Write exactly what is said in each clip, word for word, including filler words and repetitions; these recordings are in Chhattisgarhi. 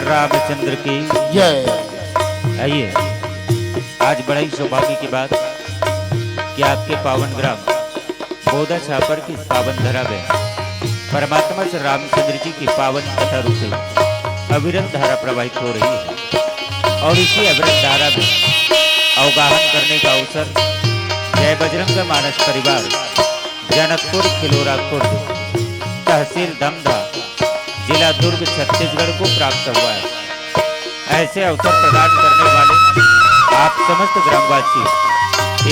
रामचंद्र की जय। आइए, आज बड़ा ही सौभाग्य की बात कि आपके पावन ग्राम बोदा छापर की पावन धरा में परमात्मा श्री रामचंद्र जी की पावन कथा रूपी अविरल धारा प्रवाहित हो रही है और इसी अविरल धारा में अवगाहन करने का अवसर जय बजरंग मानस परिवार जनकपुर खिलोरा खुर्द, तहसील दमदा, जिला दुर्ग, छत्तीसगढ़ को प्राप्त हुआ है। ऐसे अवसर प्रदान करने वाले आप समस्त ग्रामवासी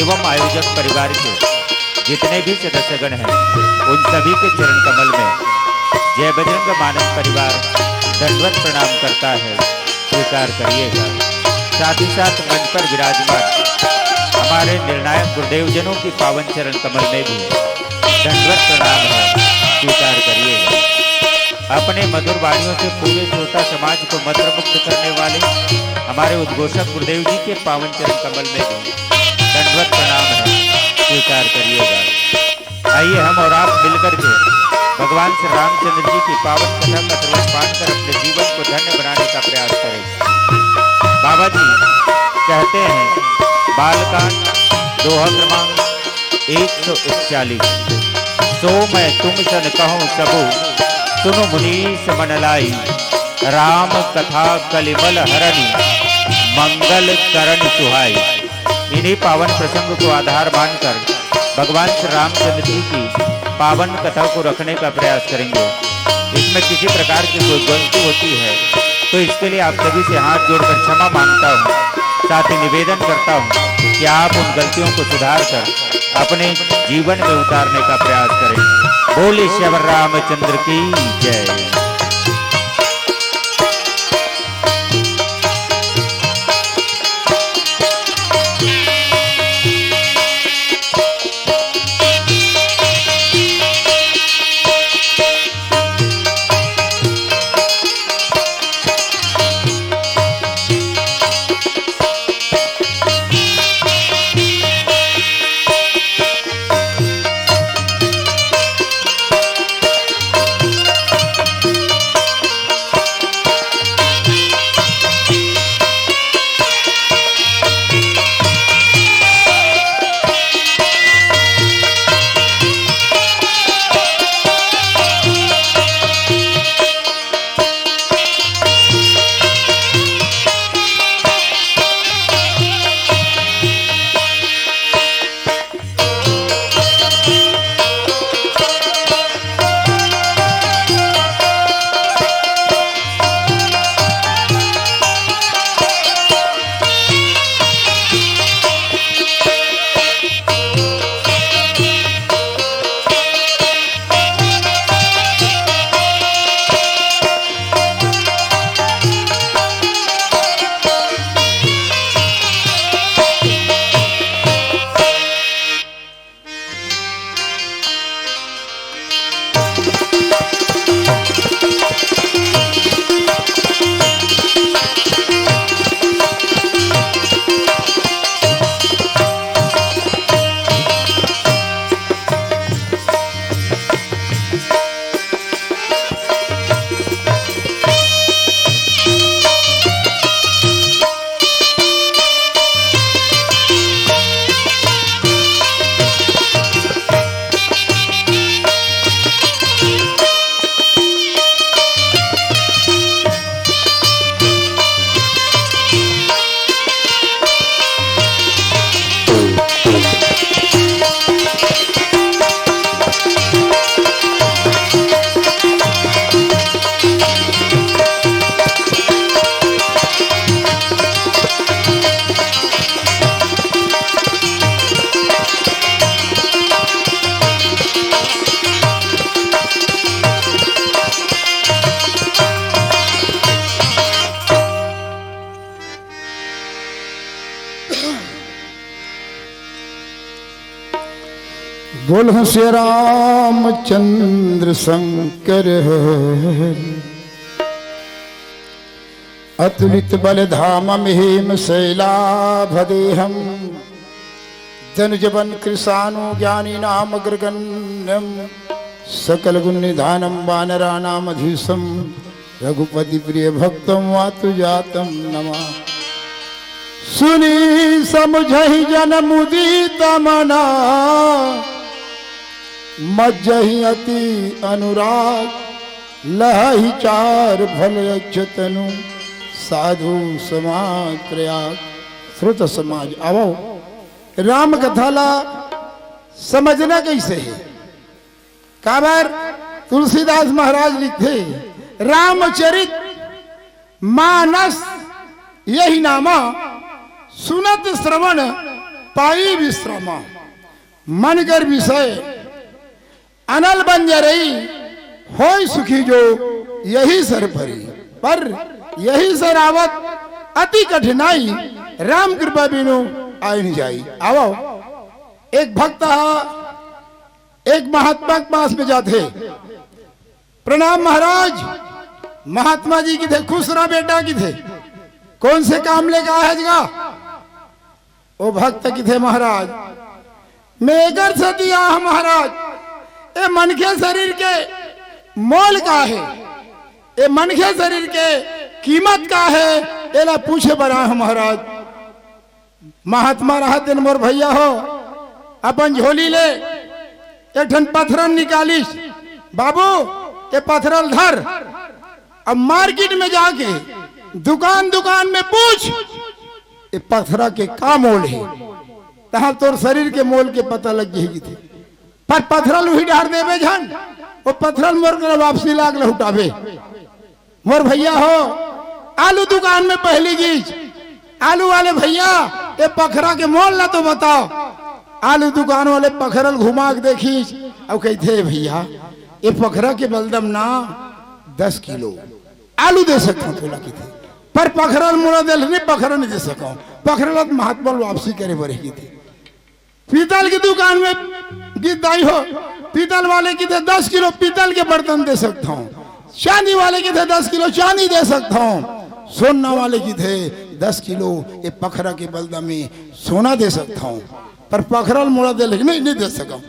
एवं आयोजक परिवार के जितने भी सदस्यगण हैं, उन सभी के चरण कमल में जय बजरंग मानस परिवार दंडवत प्रणाम करता है, स्वीकार करिएगा। साथ ही साथ मंच पर विराजमान हमारे निर्णायक गुरुदेव जनों की पावन चरण कमल में भी दंडवत प्रणाम है, स्वीकार करिएगा। अपने मधुर वाणियों से पूरे श्रोता समाज को मंत्रमुग्ध करने वाले हमारे उद्घोषक गुरुदेव जी के पावन चरण कमल में भी दंडवत प्रणाम है, स्वीकार करिएगा। आइए, हम और आप मिलकर के भगवान श्री रामचंद्र जी की पावन कथा का श्रवण पाठ कर अपने जीवन को धन्य बनाने का प्रयास करें। बाबा जी कहते हैं, बालकांड, दोहा क्रमांक एक सौ इकतालीस, सो मैं तुम सन कहूँ सबू, सुनो मुनीस मन लाई, राम कथा कलिमल हरनी, मंगल करण सुहाई। इन्हीं पावन प्रसंग को आधार मानकर भगवान श्री रामचंद्र जी की पावन कथा को रखने का प्रयास करेंगे। इसमें किसी प्रकार की कोई गलती होती है तो इसके लिए आप सभी से हाथ जोड़कर क्षमा मांगता हूँ। साथ ही निवेदन करता हूँ कि आप उन गलतियों को सुधार कर अपने जीवन में उतारने का प्रयास करें। बोले श्री रामचंद्र की जय। बोल हो श्री रामचंद्र शंकर। अतुलित बल धामम हेम शैलाभ देहम। जन जवन कृषाणु ज्ञानी नाम अग्रगण्यम। सकल गुण निधानम वानरा नाम अधीशम। रघुपति प्रिय भक्तम वातु जातम नमा। सुनि समुझहि जन मुदित मना, मज्जहि अति अनुराग। लहहि चार भल यक्ष तनु, साधु समाज प्रयाग। श्रोता समाज आवो, राम कथा ला समझना कइसे हे? काबर तुलसीदास महाराज लिखथे, रामचरित मानस यहि नामा, सुनत श्रवण पाई विश्रामा। मन कर विषय अनल बन जरई, होय सुखी जो यहि सर परी। पर यहि सर आवत अति कठिनाई, राम कृपा बिनु आय न जाई। आवो, एक भक्त ह एक महात्मा के पास में जाथे। प्रणाम महाराज। महात्मा जी किथे, खुश रह बेटा किथे, कौन से काम लेके आय हस गा? ओ भक्त किथे, महाराज, मैं एकर सेती आय हंव महाराज, ए मनखे शरीर के मोल का हे, ए मनखे शरीर के कीमत का हे, एला पूछे बर आय हंव महाराज। महात्मा रहत दिन मोर भैया हो, अपन झोली ले एक ठन पथरन निकालिस। बाबू, ए पथरल धर, अब मार्केट में जाके दुकान दुकान में पूछ, ए पथरा के का मोल हे, तहां तोर शरीर के मोल के पता लग जाही किथे। पर पथरल उही डार देबे झन, ओ पथरल मोर करा वापसी लाग लहुटाबे। मोर भैया हो, आलू दुकान में पहली गीच, आलू वाले भैया, ए पखरा के मोल ला तो बताओ। आलू दुकान वाले पखरल घुमा के देखिस, अउ कहिथे, भैया, ए पखरा के बलदम ना दस किलो आलू दे सकथंव तोला किथे, पर पखरल मोला दे ले, पखरा नहीं दे सकंव। पखरल त महात्मा ल वापसी करे बर हे किथे। पीतल के दुकान में गीत दाई हो, पीतल वाले किथे दस किलो पीतल के बर्तन दे सकथंव, चांदी वाले किथे दस किलो चांदी दे सकथंव, सोना वाले किथे दस किलो ए पखरा के बलदम में सोना दे सकथंव, पर पखरल मोला दे ले नहीं, नहीं दे सकंव,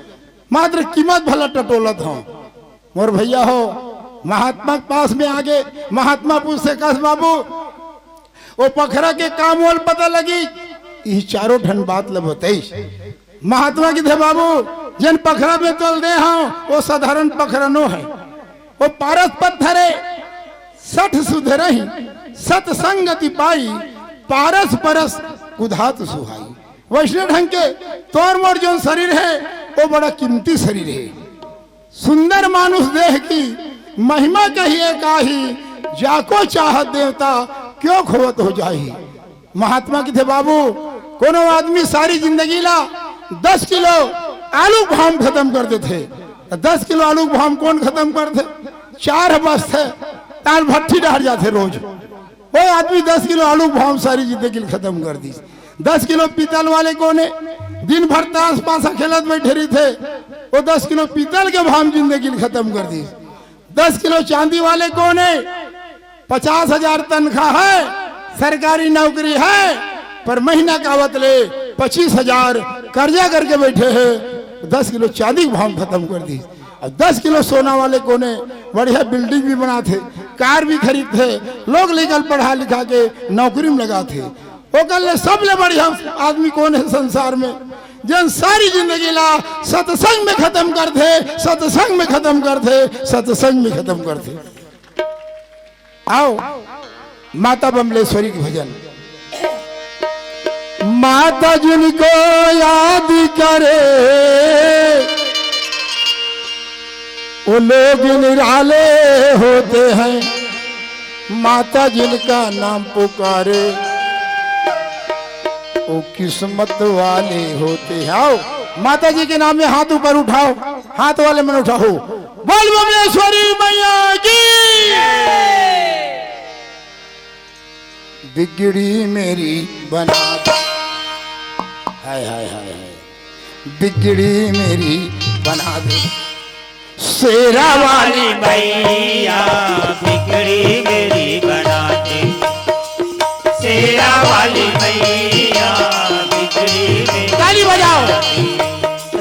मात्र कीमत भला टटोलत हंव। मोर भैया हो, महात्मा के पास में आगे, महात्मा पूछथे, कस बाबू, ओ पखरा के का मोल पता लगी? इही चारों ठन बात ल बताइस। महात्मा किथे, बाबू, जेन पखरा में तोल दे हंव, ओ साधारण पखरा नो हे। ओ पारस पत्थर हे, सठ सुधरहि सत संगति पाई, पारस परस कुधात सुहाई। वइसने ढंग के तोर मोर जोन शरीर हे, ओ बड़ा कीमती शरीर हे। सुंदर मानुष देह की महिमा कहिए काही, जाको चाहत देवता क्यों खोवत हो जाही। महात्मा किथे, बाबू, कोनो आदमी सारी जिंदगी ला दस किलो आलू भाव म खतम कर देथे। त दस किलो आलू भाव म कोन खतम करथे? चार बचथे, ताल भट्ठी डहर जाथे रोज। ओ आदमी दस किलो आलू भाव म सारी जिंदगी ल खतम कर दिस। दस किलो पीतल वाले कोन हे? दिन भर ताश पासा खेलत बइठे रहिथे, ओ दस किलो पीतल के भाव म जिंदगी ल खतम कर दिस। दस किलो चांदी वाले कोन हे? पचास हजार तनख्वाह हे, सरकारी नौकरी हे, पर महीना के आवत ले पच्चीस हजार कर्जा करके बइठे हे, दस किलो चांदी के भाव म खतम कर दिस। अउ दस किलो सोना वाले कोन हे? बढ़िया बिल्डिंग भी बनाथे, कार भी खरीदथे, लोग लइका ल पढ़ा लिखा के नौकरी में लगाथे। ओकर ले सबले बढ़िया आदमी कोन हे संसार में? जेन सारी जिंदगी ला सत्संग में खतम करथे, सत्संग में खतम करथे, सत्संग में खतम करथे। आओ, माता बमलेश्वरी के भजन। माता जिनको याद करे, वो लोग निराले होते हैं। माता जिनका नाम पुकारे, वो किस्मत वाले होते हैं। आओ, माता जी के नाम में हाथ ऊपर उठाओ, हाथ वाले मन उठाओ। बोल बमलेश्वरी मैया की। बिगड़ी मेरी बना दे। हाय, हाय, हाय, हाय। बिगड़ी मेरी बना दे। शेरा वाली मैया, बिगड़ी मेरी बना दे। शेरा वाली मैया, बिगड़ी मेरी ताली बजाओ।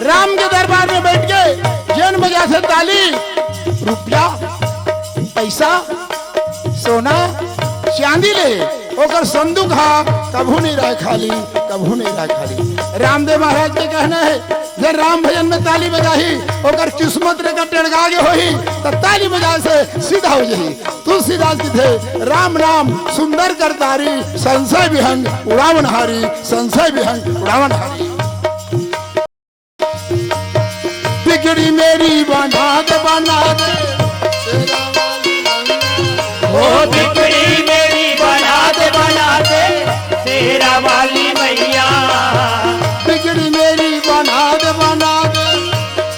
राम के दरबार में बैठ के जेन बजाथे ताली, रुपया, पैसा, ना चांदी ले, ओकर संदूक हा कभू नहीं रहे खाली, कभू नहीं रहे खाली। रामदेव महाराज के कहना है, जे राम भजन में ताली बजाही, ओकर किस्मत रे का टेड़गा गे होही, त ताली बजाए से सीधा हो जाही। तुलसीदास जी थे, "राम नाम सुंदर करतारी, संशय विहंग उड़ावनहारी, संशय विहंग उड़ावनहारी।" बिगड़ी मेरी बना दे, बना दे, ओ बिगड़ी मेरी बना दे, बना दे, शेरा वाली मैया। बिगड़ी मेरी बना दे, बना दे,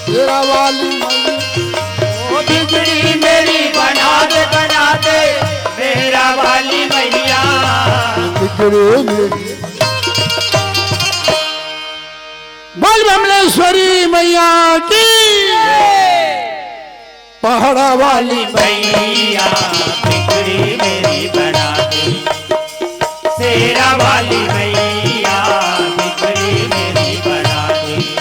शेरा वाली मैया। ओ बिगड़ी मेरी बना दे, बना दे, शेरा वाली मैया। बिगड़ी मेरी। बोल बमलेश्वरी मैया की। पहाड़ा वाली मैया, बिगड़ी मेरी बना दे। शेरा वाली मैया, बिगड़ी मेरी बना दे।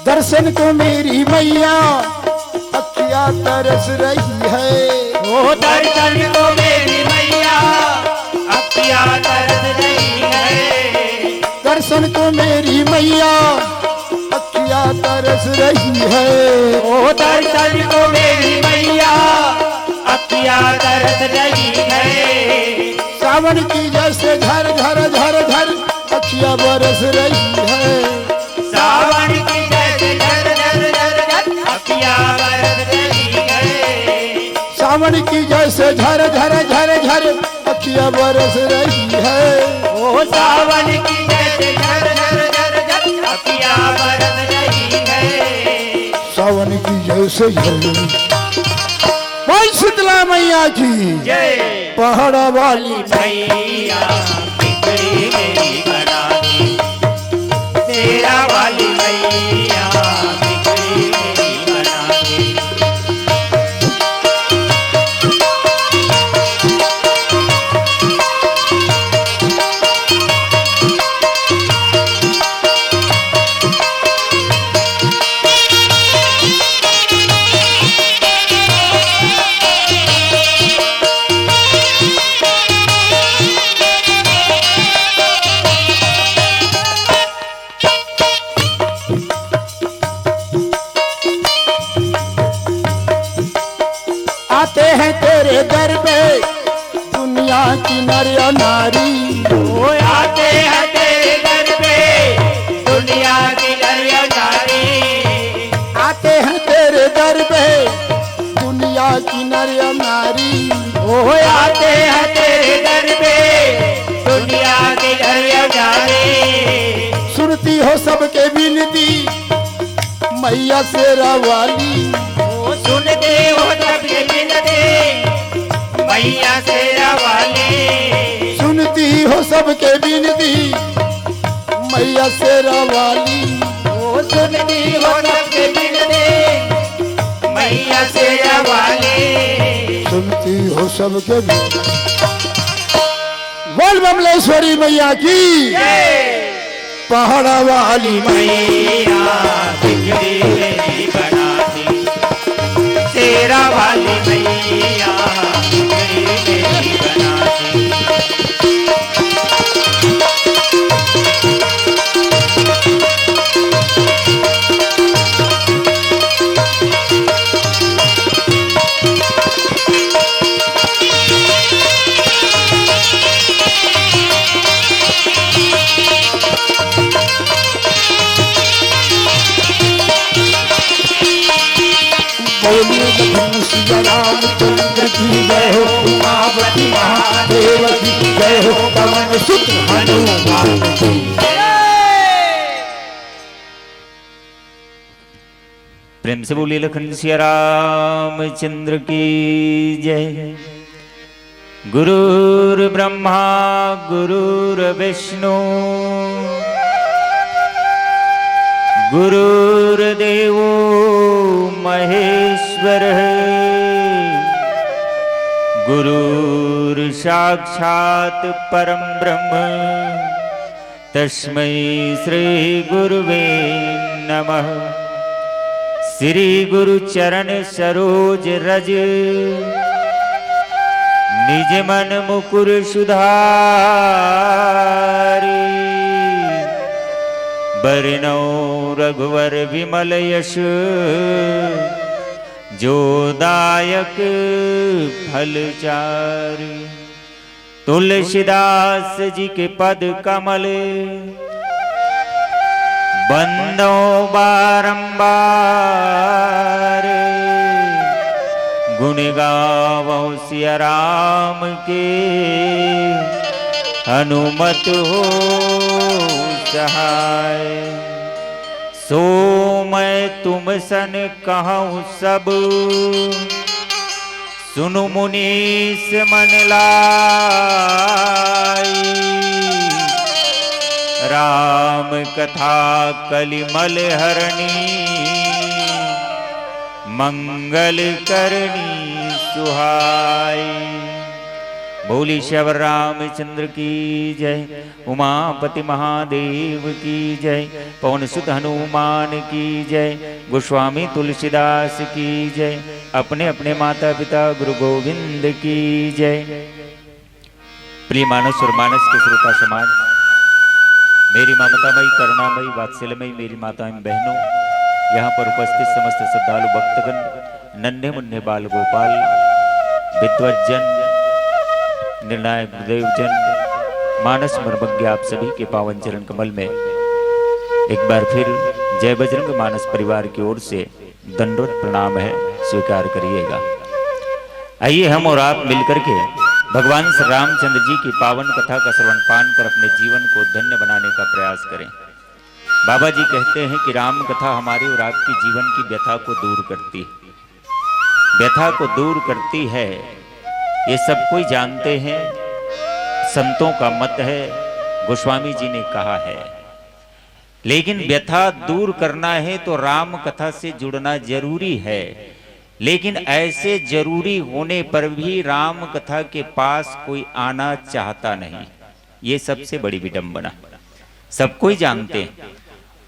दर्शन को मेरी मैया अखियाँ तरस रही है। ओ दर्शन को मेरी मैया अखियाँ तरस रही है। दर्शन को मेरी मैया अखियाँ तरस रही है। ओ दर्शन को मेरी मैया अखियाँ तरस रही है। सावन की जैसे झर झर झर झर अखियाँ बरस रही है। सावन की जैसे झर झर झर झर अखियाँ बरस रही है। सावन की जैसे झर झर झर झर अखियाँ बरस रही है। ओ सावन की जैसे झर झर झर झर अखियाँ बरस रही है। सावन की जैसे झर। बोल शीतला मैया की। जय। पहाड़ा वाली मैया, बिगड़ी मेरी बना दे। शेरा वाली मैया, बिगड़ी मेरी बना दे। आते हैं तेरे दर पे दुनिया की नर या नारी। ओ आते हैं तेरे दर पे दुनिया की नर या नारी। आते हैं तेरे दर पे दुनिया की नर या नारी। ओ आते हैं तेरे दर पे दुनिया की नर या नारी। सुनती हो सबके विनती मैया शेरा वाली। ओ सुनती हो सबके विनती मैया शेरा वाली। सुनती हो सबके विनती मैया शेरा वाली। ओ सुनती हो सबके विनती मैया शेरा वाली। सुनती हो सबके विनती। बोल बमलेश्वरी मैया की। जय। पहाड़ा वाली मैया, बिगड़ी मेरी बना दे। शेरा वाली मैया, बिगड़ी मेरी बना दे। बोलिए लखन सिया रामचंद्र की जय हो, उमापति महादेव की जय हो, पवन सुत हनुमान की। प्रेम से बोलिए लखन सिया रामचंद्र की जय। गुरुर्ब्रह्मा गुरुर्विष्णु गुरुर्देवो महेश्वरः गुरुर्साक्षात् परं ब्रह्म तस्मै श्री गुरुवे नमः। श्री गुरु चरण सरोज रज निज मन मुकुर सुधारी। बरनौ रघुवर विमल यश जो दायक फल चारी। तुलसीदास जी के पद कमल बंदो बारंबार। गुण गावो सिया राम के हनुमत हो सहाय। सो मैं तुम सन कहूँ सब सुनु मुनीस मन लाई। राम कथा कलिमल हरणी मंगल करणी सुहाई। बोली श्री रामचंद्र की जय। उमापति महादेव की जय। पवन सुत हनुमान की जय। गोस्वामी तुलसीदास की जय। अपने अपने माता पिता गुरु गोविंद की जय। प्रिय मानस और मानस के श्रोता समाज, मेरी ममतामयी करुणामयी वात्सल्यमयी मेरी माताएं बहनों, यहाँ पर उपस्थित समस्त श्रद्धालु भक्तगण, नन्हे मुन्ने बाल गोपाल, विद्वत जन, निर्णायक गुरुदेव जन, मानस मर्मज्ञ आप सभी के पावन चरण कमल में एक बार फिर जय बजरंग मानस परिवार की ओर से दंडवत प्रणाम है, स्वीकार करिएगा। आइए हम और आप मिलकर के भगवान श्री रामचंद्र जी की पावन कथा का श्रवण पान कर अपने जीवन को धन्य बनाने का प्रयास करें। बाबा जी कहते हैं कि राम कथा हमारी और आपकी जीवन की व्यथा को दूर करती है, व्यथा को दूर करती है। ये सब कोई जानते हैं, संतों का मत है, गोस्वामी जी ने कहा है। लेकिन व्यथा दूर करना है तो राम कथा से जुड़ना जरूरी है। लेकिन ऐसे जरूरी होने पर भी राम कथा के पास कोई आना चाहता नहीं, ये सबसे बड़ी विडंबना। सब कोई जानते हैं।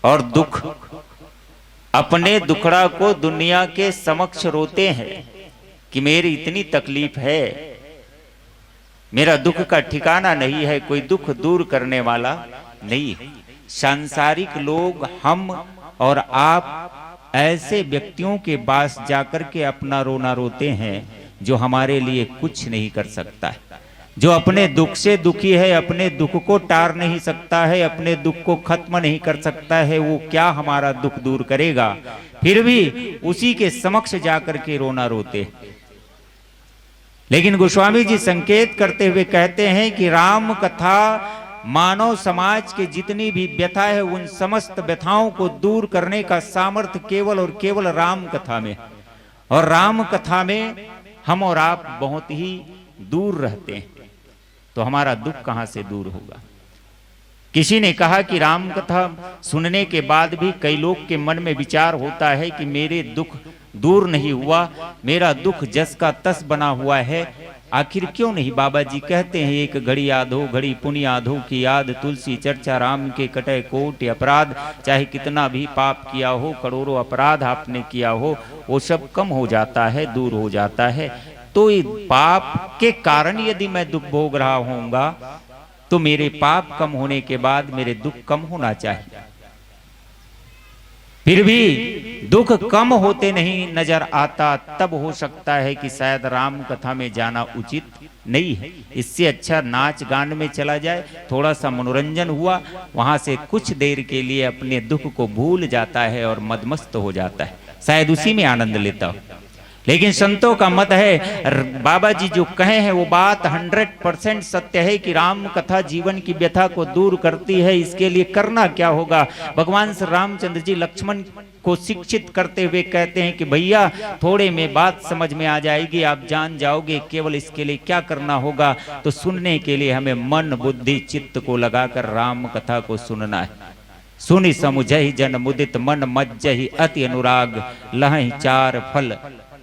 और दुख, अपने दुखड़ा को दुनिया के समक्ष रोते हैं कि मेरी इतनी तकलीफ है, मेरा दुख का ठिकाना नहीं है, कोई दुख दूर करने वाला नहीं है। सांसारिक लोग, हम और आप ऐसे व्यक्तियों के पास जाकर के अपना रोना रोते हैं जो हमारे लिए कुछ नहीं कर सकता है, जो अपने दुख से दुखी है, अपने दुख को टार नहीं सकता है, अपने दुख को खत्म नहीं कर सकता है, वो क्या हमारा दुख दूर करेगा? फिर भी उसी के समक्ष जाकर के रोना रोते हैं। लेकिन गोस्वामी जी संकेत करते हुए कहते हैं कि राम कथा मानव समाज के जितनी भी व्यथा है, उन समस्त व्यथाओं को दूर करने का सामर्थ्य केवल और केवल राम कथा में है। और राम कथा में हम और आप बहुत ही दूर रहते हैं, तो हमारा दुख कहाँ से दूर होगा? किसी ने कहा कि राम कथा सुनने के बाद भी कई लोग के मन में विचार होता है कि मेरे दुख दूर नहीं हुआ, मेरा दुख जस का तस बना हुआ है। आखिर क्यों नहीं? बाबा जी कहते हैं, एक घड़ी आधो घड़ी पुनि आधो की याद, तुलसी चर्चा राम के कटे कोटि अपराध। चाहे कितना भी पाप किया हो, करोड़ों अपराध आपने किया हो, वो सब कम हो जाता है, दूर हो जाता है। तो ये पाप के कारण यदि मैं दुख भोग रहा होऊंगा, तो मेरे पाप कम होने के बाद मेरे दुख कम होना चाहिए। फिर भी दुख कम होते नहीं नजर आता, तब हो सकता है कि शायद राम कथा में जाना उचित नहीं है। इससे अच्छा नाच गान में चला जाए, थोड़ा सा मनोरंजन हुआ, वहां से कुछ देर के लिए अपने दुख को भूल जाता है और मदमस्त हो जाता है, शायद उसी में आनंद लेता हो। लेकिन संतों का मत है, र-, बाबा जी जो कहे हैं वो बात हंड्रेड परसेंट सत्य है कि राम कथा जीवन की व्यथा को दूर करती है। इसके लिए करना क्या होगा? भगवान श्री रामचंद्र जी लक्ष्मण को शिक्षित करते हुए कहते हैं कि भैया, थोड़े में बात समझ में आ जाएगी, आप जान जाओगे। केवल इसके लिए क्या करना होगा? तो सुनने के लिए हमें मन, बुद्धि, चित्त को लगाकर राम कथा को सुनना है। सुनि समुझहि जन मुदित मन मज्जहि अति अनुराग, लहहि चार फल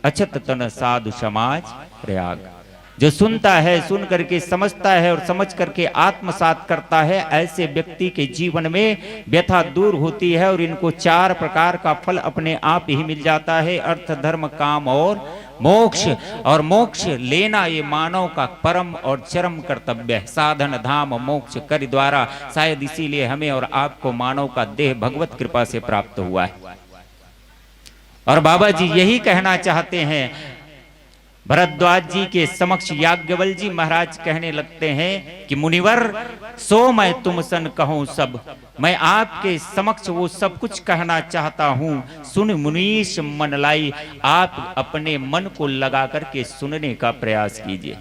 अछत तन साधु समाज प्रयाग। जो सुनता है, सुन करके समझता है और समझ करके आत्मसात करता है, ऐसे व्यक्ति के जीवन में व्यथा दूर होती है और इनको चार प्रकार का फल अपने आप ही मिल जाता है: अर्थ, धर्म, काम और मोक्ष। और मोक्ष लेना ये मानव का परम और चरम कर्तव्य है। साधन धाम मोक्ष करि द्वारा, शायद इसीलिए हमें और आपको मानव का देह भगवत कृपा से प्राप्त हुआ है। और बाबा जी यही कहना चाहते हैं, भरद्वाज जी के समक्ष याज्ञवल्क्य जी महाराज कहने लगते हैं कि मुनिवर, सो मैं तुम सन कहूं सब, मैं आपके समक्ष वो सब कुछ कहना चाहता हूं। सुनि मुनीश मन लाई, आप अपने मन को लगा करके सुनने का प्रयास कीजिए।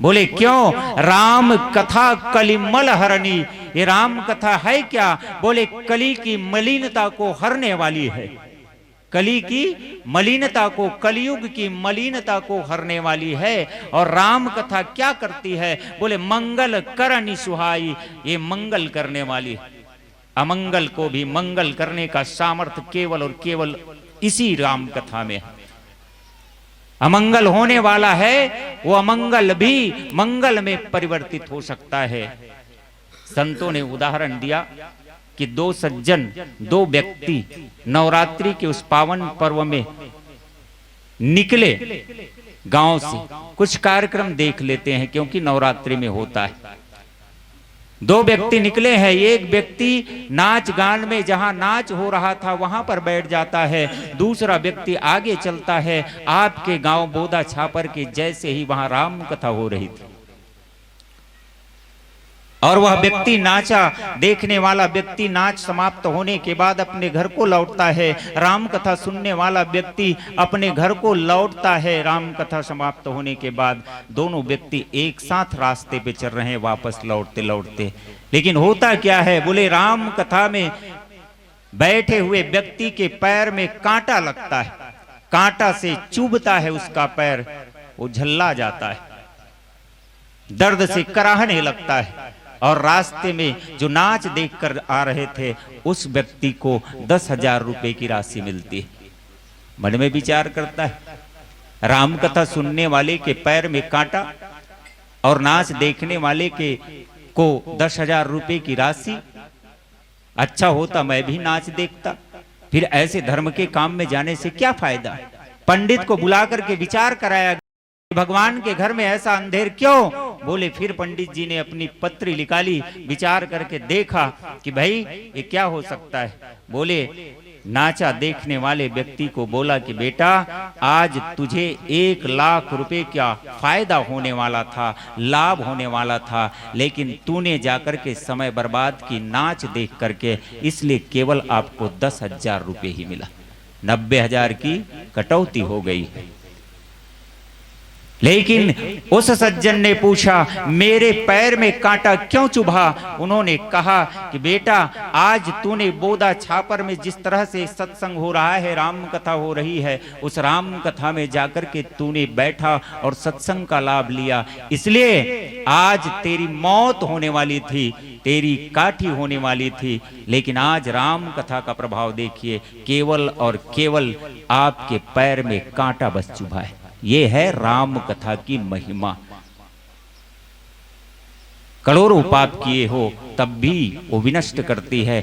बोले, क्यों? राम कथा कलिमल हरणी। ये राम कथा है क्या? बोले, कली की मलिनता को हरने वाली है। कली की मलिनता को, कलयुग की मलिनता को हरने वाली है। और राम कथा क्या करती है? बोले, मंगल करनि सुहाई, ये मंगल करने वाली है। अमंगल को भी मंगल करने का सामर्थ्य केवल और केवल इसी राम कथा में है। अमंगल होने वाला है, वो अमंगल भी मंगल में परिवर्तित हो सकता है। संतों ने उदाहरण दिया कि दो सज्जन, दो व्यक्ति नवरात्रि के उस पावन पर्व में निकले गांव से, कुछ कार्यक्रम देख लेते हैं, क्योंकि नवरात्रि में होता है। दो व्यक्ति निकले हैं, एक व्यक्ति नाच गान में, जहां नाच हो रहा था, वहां पर बैठ जाता है, दूसरा व्यक्ति आगे चलता है। आपके गांव बोदा छापर के जैसे ही वहां राम कथा हो रही थी, और वह व्यक्ति नाचा, देखने वाला व्यक्ति नाच समाप्त होने के बाद अपने घर को लौटता है, राम कथा सुनने वाला व्यक्ति अपने घर को लौटता है राम कथा समाप्त होने के बाद। दोनों व्यक्ति एक साथ रास्ते पे चल रहे हैं, वापस लौटते लौटते। लेकिन होता क्या है? बोले, राम कथा में बैठे हुए व्यक्ति के पैर में कांटा लगता है, कांटा से चुभता है उसका पैर, वो झल्ला जाता है, दर्द से कराहने लगता है। और रास्ते में जो नाच देख कर आ रहे थे, उस व्यक्ति को दस हजार रुपए की राशि मिलती है। मन में विचार करता है, राम कथा सुनने वाले के पैर में कांटा और नाच देखने वाले के को दस हजार रुपए की राशि। अच्छा होता मैं भी नाच देखता, फिर ऐसे धर्म के काम में जाने से क्या फायदा? पंडित को बुला करके विचार कराया, भगवान के घर में ऐसा अंधेर क्यों? बोले, फिर पंडित जी ने अपनी पत्री निकाली, विचार करके देखा कि भाई, ये क्या हो सकता है। बोले, नाचा देखने वाले व्यक्ति को बोला कि बेटा, आज तुझे एक लाख रुपए का फायदा होने वाला था, लाभ होने वाला था, लेकिन तूने जाकर के समय बर्बाद की नाच देख करके, इसलिए केवल आपको दस हजार रुपए ही मिला, नब्बे हजार की कटौती हो गई है। लेकिन उस सज्जन ने पूछा, मेरे पैर में कांटा क्यों चुभा? उन्होंने कहा कि बेटा, आज तूने बोदा छापर में जिस तरह से सत्संग हो रहा है, राम कथा हो रही है, उस राम कथा में जाकर के तूने बैठा और सत्संग का लाभ लिया, इसलिए आज तेरी मौत होने वाली थी, तेरी काठी होने वाली थी, लेकिन आज राम कथा का प्रभाव देखिए, केवल और केवल आपके पैर में कांटा बस चुभा है। ये है राम कथा की महिमा। करोड़ों पाप किए हो, तब भी वो विनष्ट करती है।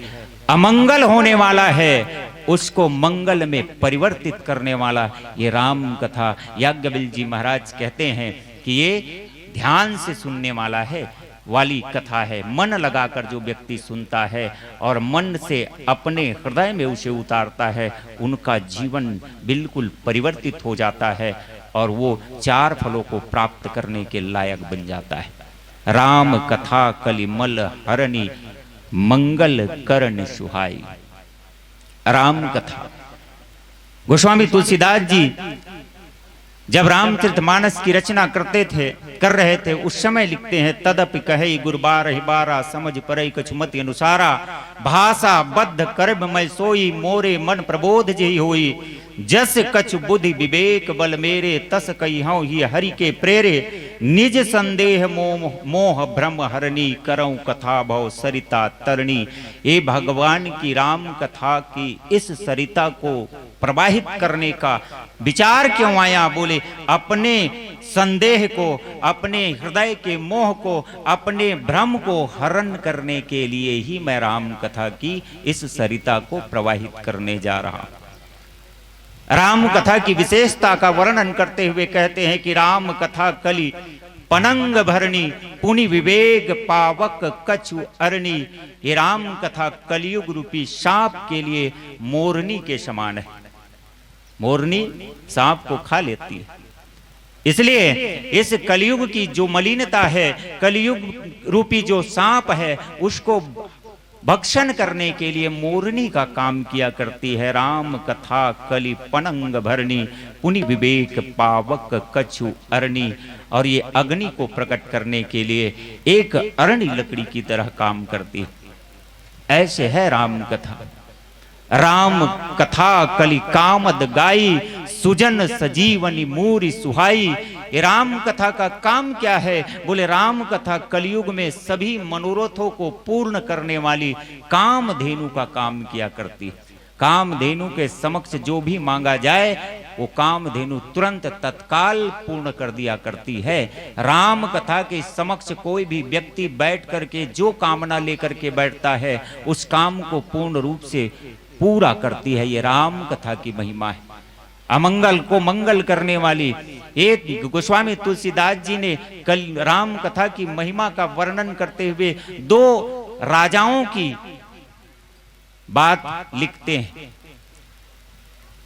अमंगल होने वाला है, उसको मंगल में परिवर्तित करने वाला ये राम कथा। याज्ञवल्क्य जी महाराज कहते हैं कि ये ध्यान से सुनने वाला है, वाली कथा है। मन लगाकर जो व्यक्ति सुनता है और मन से अपने हृदय में उसे उतारता है, उनका जीवन बिल्कुल परिवर्तित हो जाता है और वो चार फलों को प्राप्त करने के लायक बन जाता है। राम कथा कलिमल हरणी, मंगल करन सुहाई। राम कथा। गोस्वामी तुलसीदास जी जब रामचरितमानस की रचना करते थे, कर रहे थे, उस समय लिखते हैं, "तदपि कहइ गुर बारहि बारा, समझ परइ कछु मति अनुसारा। भाषा बद्ध करब मैं सोई, मोरे मन प्रबोध जेहि होई। जस कछु बुद्धि विवेक बल मेरे, तस कहिहौं हिय हरि के प्रेरे। निज संदेह मोह, मोह भ्रम हरनी, करौं कथा भव सरिता तरनी।" ये भगवान की राम कथा की इस सरिता को प्रवाहित करने का विचार क्यों आया? बोले, अपने संदेह को, अपने हृदय के मोह को, अपने भ्रम को हरण करने के लिए ही मैं राम कथा की इस सरिता को प्रवाहित करने जा रहा हूं। राम कथा की विशेषता का वर्णन करते हुए कहते हैं कि राम कथा कलि पनंग भरणी, पुनि विवेक पावक कछु अरणी। ये राम कथा कलयुग रूपी सांप के लिए मोरनी के समान है। मोरनी सांप को खा लेती है, इसलिए इस कलयुग की जो मलिनता है, कलयुग रूपी जो सांप है, उसको भक्षण करने के लिए मोरनी का काम किया करती है। राम कथा कलि पनंग भरणी, पुनि विवेक पावक कछु अरणी। और ये अग्नि को प्रकट करने के लिए एक अरणी लकड़ी की तरह काम करती है। ऐसे है राम कथा। राम कथा कलि कामद गाई, सुजन सजीवनी मूरि सुहाई। ये राम कथा का काम क्या है? बोले, राम कथा कलयुग में सभी मनोरथों को पूर्ण करने वाली कामधेनु का काम किया करती है। कामधेनु के समक्ष जो भी मांगा जाए, वो कामधेनु तुरंत तत्काल पूर्ण कर दिया करती है। राम कथा के समक्ष कोई भी व्यक्ति बैठ करके जो कामना लेकर के बैठता है, उस काम को पूर्ण रूप से पूरा करती है। ये राम कथा की महिमा है। अमंगल को मंगल करने वाली। एक गोस्वामी तुलसीदास जी ने कल राम कथा की महिमा का वर्णन करते हुए दो राजाओं की बात लिखते हैं।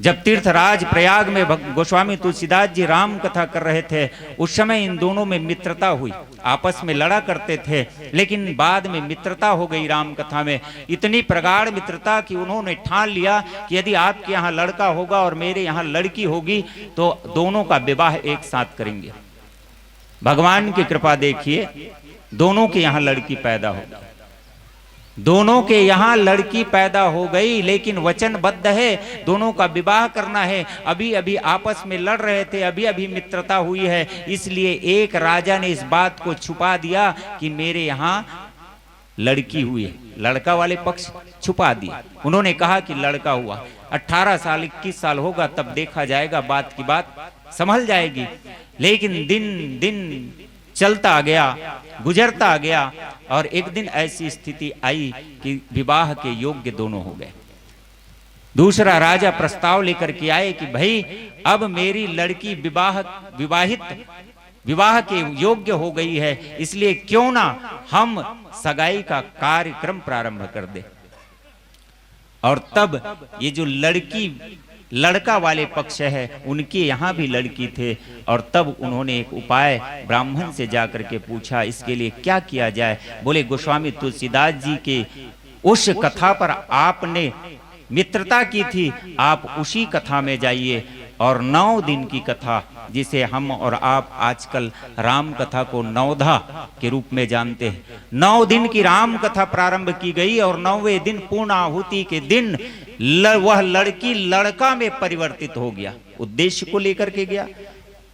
जब तीर्थराज प्रयाग में भग-, गोस्वामी तुलसीदास जी राम कथा कर रहे थे, उस समय इन दोनों में मित्रता हुई, आपस में लड़ा करते थे, लेकिन बाद में मित्रता हो गई राम कथा में। इतनी प्रगाढ़ मित्रता कि उन्होंने ठान लिया कि यदि आपके यहाँ लड़का होगा और मेरे यहाँ लड़की होगी, तो दोनों का विवाह एक साथ करेंगे। भगवान की कृपा देखिए, दोनों के यहाँ लड़की पैदा हो गई। दोनों के यहाँ लड़की पैदा हो गई, लेकिन वचनबद्ध है, दोनों का विवाह करना है। अभी अभी आपस में लड़ रहे थे, अभी अभी मित्रता हुई है, इसलिए एक राजा ने इस बात को छुपा दिया कि मेरे यहाँ लड़की हुई है। लड़का वाले पक्ष छुपा दिए। उन्होंने कहा कि लड़का हुआ, अठारह साल, इक्कीस साल होगा, तब देखा जाएगा, बात की बात संभल जाएगी। लेकिन दिन दिन चलता गया, गुजरता गया, और एक दिन ऐसी स्थिति आई कि विवाह के योग्य दोनों हो गए। दूसरा राजा प्रस्ताव लेकर के आए कि भाई, अब मेरी लड़की विवाह, विवाहित, विवाह के योग्य हो गई है, इसलिए क्यों ना हम सगाई का कार्यक्रम प्रारंभ कर दें। और तब ये जो लड़की, लड़का वाले पक्ष है, उनके यहाँ भी लड़की थे, और तब उन्होंने एक उपाय ब्राह्मण से जाकर के पूछा, इसके लिए क्या किया जाए? बोले, गोस्वामी तुलसीदास जी के उस कथा पर आपने मित्रता की थी, आप उसी कथा में जाइए। और नौ दिन की कथा, जिसे हम और आप आजकल राम कथा को नवधा के रूप में जानते हैं, नौ दिन की राम कथा प्रारंभ की गई और नौवें दिन पूर्ण आहुति के दिन ल-, वह लड़की लड़का में परिवर्तित हो गया। उद्देश्य को लेकर के गया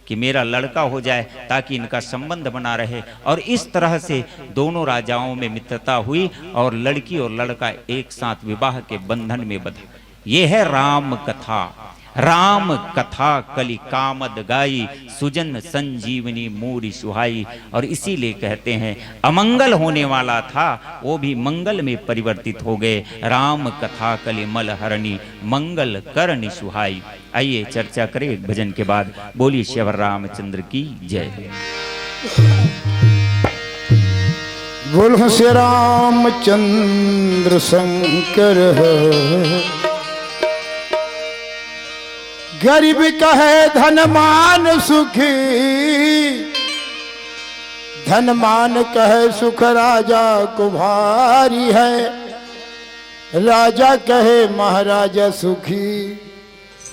कि मेरा लड़का हो जाए, ताकि इनका संबंध बना रहे। और इस तरह से दोनों राजाओं में मित्रता हुई और लड़की और लड़का एक साथ विवाह के बंधन में बंधा। ये है राम कथा। राम कथा कलि कामद गाई, सुजन संजीवनी मूरि सुहाई। और इसीलिए कहते हैं, अमंगल होने वाला था, वो भी मंगल में परिवर्तित हो गए। राम कथा कलि मल हरणी, मंगल करणी सुहाई। आइए, चर्चा करें एक भजन के बाद। बोलिए श्री रामचंद्र की जय। बोलो श्री रामचंद्र शंकर। गरीब कहे धनमान सुखी, धनमान कहे सुख राजा को भारी है। राजा कहे महाराजा सुखी,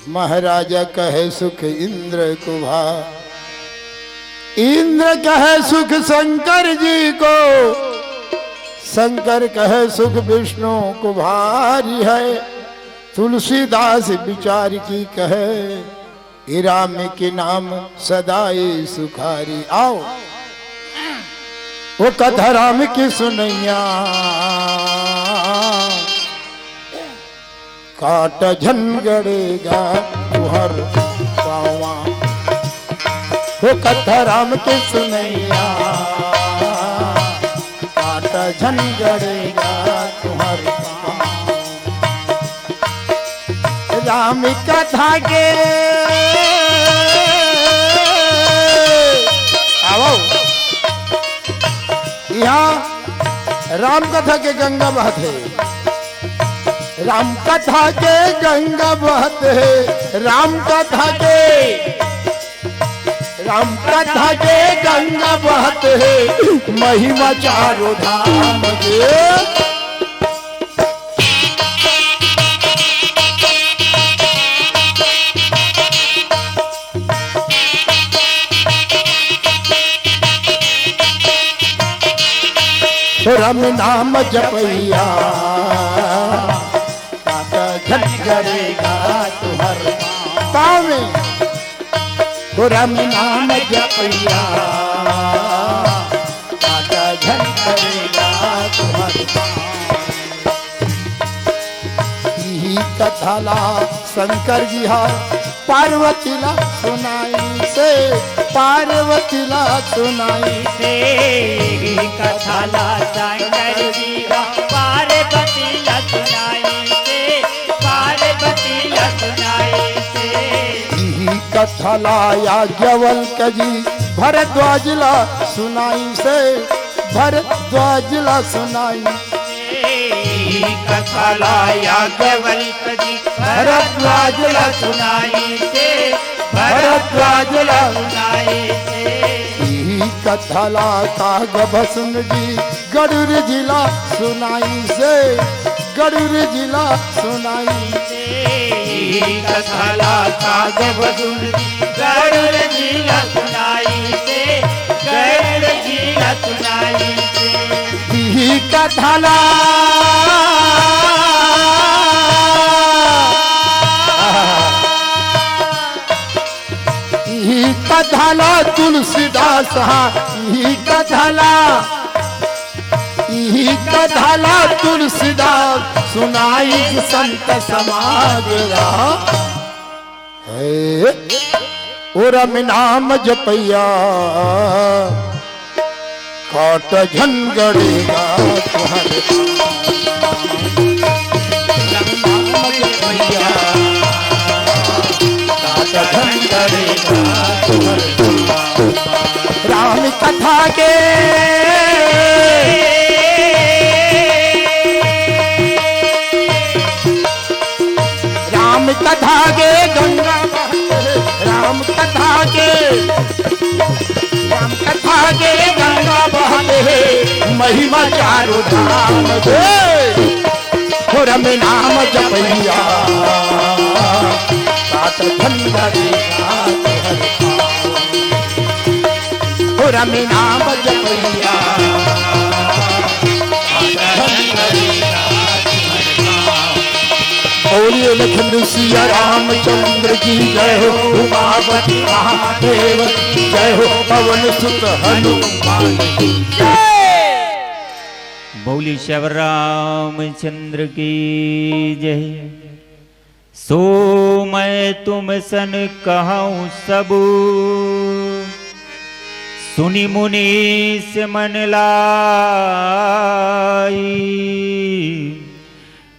महाराजा कहे सुख इंद्र को भारी। इंद्र कहे सुख शंकर जी को, शंकर कहे सुख विष्णु को भारी है। तुलसीदास विचार की कहे, ए राम के नाम सदा ए सुखारी। आओ, ओ कथा राम की सुनैया, काट झन गड़ेगा तुहर पावा। ओ कथा राम की सुनैया, काट झन गड़ेगा तुहर पावा। राम कथा के, आओ, यहाँ राम कथा के गंगा बहत हे। राम कथा के गंगा बहत हे, राम कथा के, राम कथा के गंगा बहत हे, महिमा चारों धाम के। राम नाम जपैया, काट झन गड़ेगा तुहर पाँव। ओ राम नाम जपैया, काट झन गड़ेगा तुहर पाँव। इही कथा ला शंकर जी हा पार्वती ला सुनाइसे, पार्वती ला सुनाइसे। इही कथा ला शंकर जी हा पार्वती ला सुनाइसे, पार्वती ला सुनाइसे। इही कथा ला याज्ञवल्क जी भरद्वाज ला सुनाइसे, भरद्वाज ला सुनाइसे। इही कथा ला याज्ञवल्क जी भरद्वाज ला सुनाइसे, भरद्वाज ला सुनाइसे। इही कथा ला काग भसुन जी गरुड़ जी ला सुनाइसे, गरुड़ जी ला सुनाइसे। इही कथा ला काग भसुन जी गरुड़ जी ला सुनाइसे, गरुड़ जी ला सुनाइसे। इही कथा ला इही कथा ला तुलसीदास हा, इही कथा ला, इही कथा ला तुलसीदास सुनाइस संत समाज ला। हे, ओ राम नाम जपैया, काट झन गड़ेगा तुहर पाँव। राम नाम जपैया, काट झन गड़ेगा तुहर पाँव। राम कथा के, राम कथा के गंगा बहत हे, राम कथा के, राम कथा के गंगा बहत हे, महिमा चारों धाम के। ओ राम नाम जपैया, काट झन गड़ेगा तुहर पाँव। ओ राम नाम जपैया, काट झन गड़ेगा तुहर पाँव। बोलिए लखन सिया रामचंद्र की जय हो, उमापति महादेव की जय हो, पवन सुत हनुमान की जय। बोलिए श्री रामचंद्र की जय। सो मैं तुम सन कहूँ सबु, सुनि मुनीस मन लाई।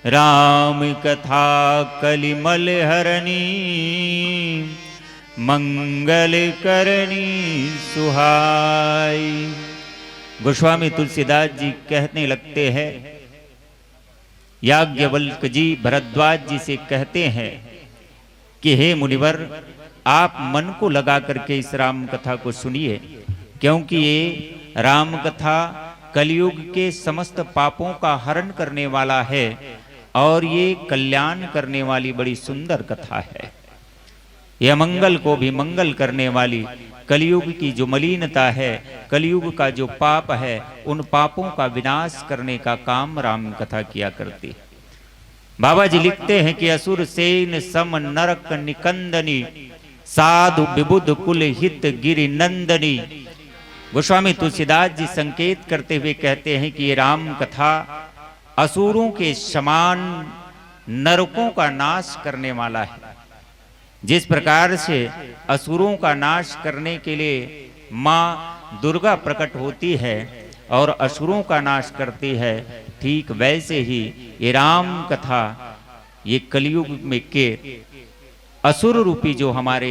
राम कथा कलिमल हरनी, मंगल करनी सुहाई। गोस्वामी तुलसीदास जी कहने लगते हैं, याज्ञवल्क जी भरद्वाज जी से कहते हैं कि हे मुनिवर, आप मन को लगा करके इस राम कथा को सुनिए, क्योंकि ये राम कथा कलयुग के समस्त पापों का हरण करने वाला है और ये कल्याण करने वाली बड़ी सुंदर कथा है। ये अमंगल को भी मंगल करने वाली कलयुग की जो मलिनता है, कलयुग का जो पाप है, उन पापों का विनाश करने का काम राम कथा किया करती है। बाबा जी लिखते हैं कि असुर सेन सम नरक निकंदनी, साधु विबुध कुल हित गिरि नंदनी। गोस्वामी तुलसीदास जी संकेत करते हुए कहते हैं कि ये राम कथा असुरों के समान नरकों का नाश करने वाला है। जिस प्रकार से असुरों का नाश करने के लिए माँ दुर्गा प्रकट होती है और असुरों का नाश करती है, ठीक वैसे ही ये राम कथा ये कलयुग में के असुर रूपी जो हमारे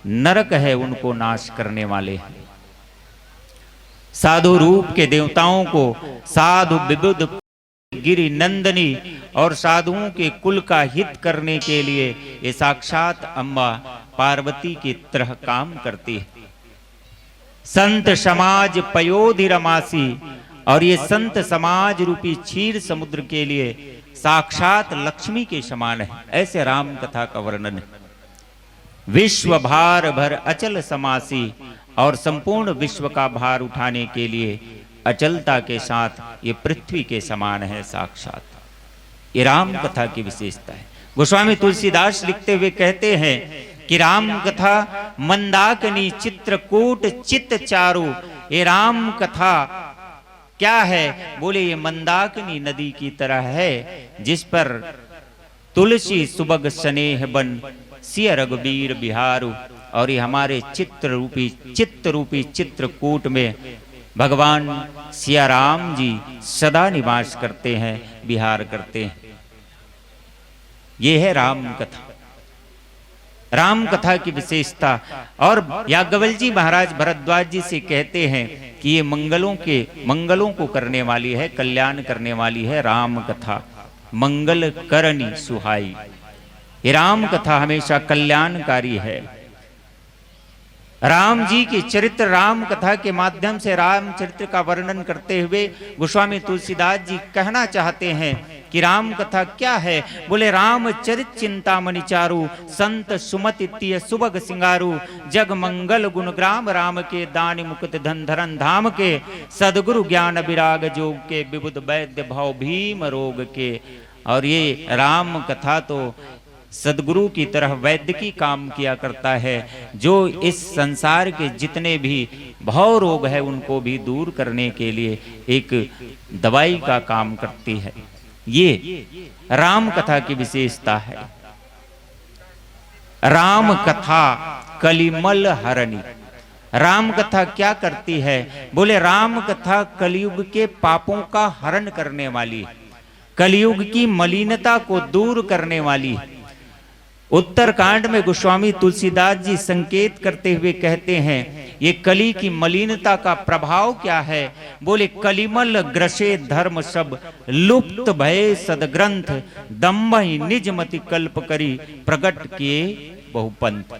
नरक है, उनको नाश करने वाले हैं। साधु रूप के देवताओं को साधु विबुध गिरि नंदनी और साधुओं के कुल का हित करने के लिए ये साक्षात अम्बा पार्वती की तरह काम करती है। संत समाज पयोधि रमासी, और ये संत समाज रूपी क्षीर समुद्र के लिए साक्षात लक्ष्मी के समान है। ऐसे राम कथा का वर्णन है। विश्व भार भर अचल समासी, और संपूर्ण विश्व का भार उठाने के लिए अचलता के साथ ये पृथ्वी के समान है साक्षात। ये राम कथा की विशेषता है। गोस्वामी तुलसीदास लिखते हुए कहते हैं कि राम कथा मंदाकिनी चित्रकूट चित चारु। ये राम कथा क्या है? बोले, ये मंदाकिनी नदी की तरह है, जिस पर तुलसी सुभग स्नेह बन सिय रघुबीर बिहारु। और ये हमारे चित्र रूपी, चित्त रूपी चित्रकूट में भगवान सिया राम जी सदा निवास करते हैं, विहार करते हैं। ये है राम कथा, राम कथा की विशेषता। और याज्ञवल्क्य जी महाराज भरद्वाज जी से कहते हैं कि ये मंगलों के, मंगलों को करने वाली है, कल्याण करने वाली है राम कथा। मंगल करनी सुहाई। ये राम कथा हमेशा कल्याणकारी है। राम जी के चरित्र, राम कथा के माध्यम से रामचरित्र का वर्णन करते हुए गोस्वामी तुलसीदास जी कहना चाहते हैं कि राम कथा क्या है। बोले, रामचरित चिंतामणि चारु, संत सुमति तिय सुभग सिंगारु। जग मंगल गुण ग्राम राम के, दानि मुकुट धन धरन धाम के। सदगुरु ज्ञान विराग जोग के, विबुध वैद्य भव भीम रोग के। और ये राम कथा तो सदगुरु की तरह वैद्य की काम किया करता है, जो इस संसार के जितने भी भव रोग है, उनको भी दूर करने के लिए एक दवाई का काम करती है। ये राम कथा की विशेषता है। राम कथा कलिमल हरणी। राम कथा क्या करती है? बोले, राम कथा कलयुग के पापों का हरण करने वाली, कलयुग की मलिनता को दूर करने वाली। उत्तरकांड में गोस्वामी तुलसीदास जी संकेत करते हुए कहते हैं, ये कली की मलिनता का प्रभाव क्या है? बोले, कलिमल ग्रसे धर्म सब, लुप्त भय सदग्रंथ, दम्भ ही निज मति कल्प करी, प्रगट किए बहुपंथ।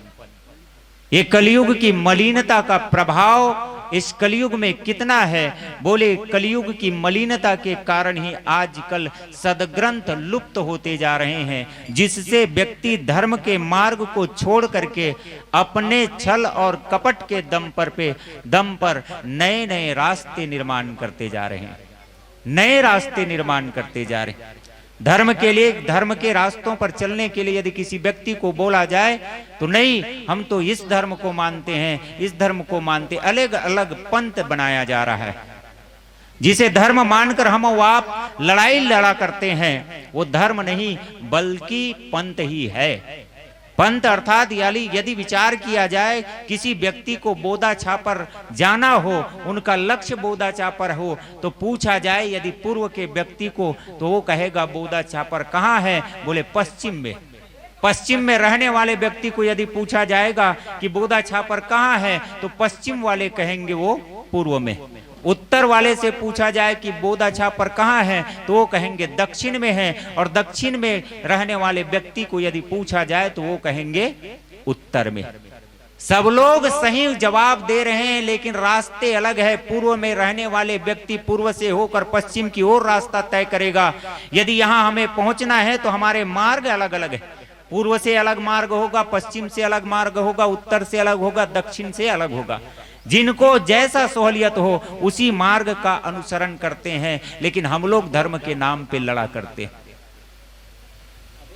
ये कलयुग की मलिनता का प्रभाव इस कलयुग में कितना है? बोले, कलयुग की मलिनता के कारण ही आजकल सदग्रंथ लुप्त होते जा रहे हैं, जिससे व्यक्ति धर्म के मार्ग को छोड़ करके अपने छल और कपट के दम पर पे, दम पर नए नए रास्ते निर्माण करते जा रहे हैं, नए रास्ते निर्माण करते जा रहे हैं। धर्म के लिए, धर्म के रास्तों पर चलने के लिए यदि किसी व्यक्ति को बोला जाए, तो नहीं, हम तो इस धर्म को मानते हैं, इस धर्म को मानते, अलग अलग पंथ बनाया जा रहा है। जिसे धर्म मानकर हम और आप लड़ाई लड़ा करते हैं, वो धर्म नहीं, बल्कि पंथ ही है। पंथ अर्थात यानी यदि विचार किया जाए, किसी व्यक्ति को बोदा छापर जाना हो, उनका लक्ष्य बोदा छापर हो, तो पूछा जाए यदि पूर्व के व्यक्ति को, तो वो कहेगा, बोदा छापर कहाँ है? बोले, पश्चिम में। पश्चिम में रहने वाले व्यक्ति को यदि पूछा जाएगा कि बोदा छापर कहाँ है, तो पश्चिम वाले कहेंगे वो पूर्व में। उत्तर वाले से पूछा जाए कि बोदा छापर कहाँ है, तो वो कहेंगे दक्षिण में है, और दक्षिण में रहने वाले व्यक्ति को यदि पूछा जाए, तो वो कहेंगे उत्तर में। सब लोग सही जवाब दे रहे हैं, लेकिन रास्ते अलग है। पूर्व में रहने वाले व्यक्ति पूर्व से होकर पश्चिम की ओर रास्ता तय करेगा। यदि यहाँ हमें पहुँचना है, तो हमारे मार्ग अलग अलग है। पूर्व से अलग मार्ग होगा, पश्चिम से अलग मार्ग होगा, उत्तर से अलग होगा, दक्षिण से अलग होगा। जिनको जैसा सहूलियत हो, उसी मार्ग का अनुसरण करते हैं, लेकिन हम लोग धर्म के नाम पे लड़ा करते हैं।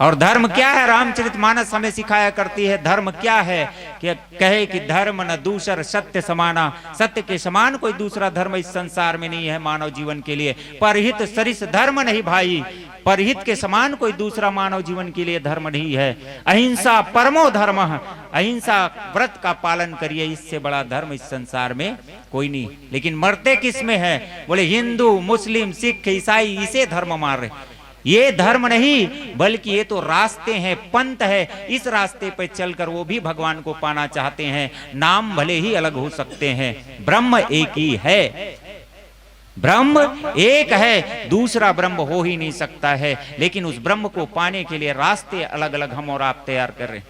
और धर्म क्या है? रामचरितमानस हमें सिखाया करती है, धर्म क्या है? कि कहे कि धर्म न दूसर सत्य समाना, सत्य के समान कोई दूसरा धर्म इस संसार में नहीं है मानव जीवन के लिए। परहित सरिस धर्म नहीं भाई, परहित के समान कोई दूसरा मानव जीवन के लिए धर्म नहीं है। अहिंसा परमो धर्म, अहिंसा व्रत का पालन करिए, इससे बड़ा धर्म इस संसार में कोई नहीं। लेकिन मरते किस में है? बोले हिंदू, मुस्लिम, सिख, ईसाई, इसे धर्म मार रहे। ये धर्म नहीं, बल्कि ये तो रास्ते हैं, पंथ है। इस रास्ते पर चलकर वो भी भगवान को पाना चाहते हैं। नाम भले ही अलग हो सकते हैं, ब्रह्म एक ही है। ब्रह्म एक है, दूसरा ब्रह्म हो ही नहीं सकता है, लेकिन उस ब्रह्म को पाने के लिए रास्ते अलग-अलग हम और आप तैयार कर रहे हैं।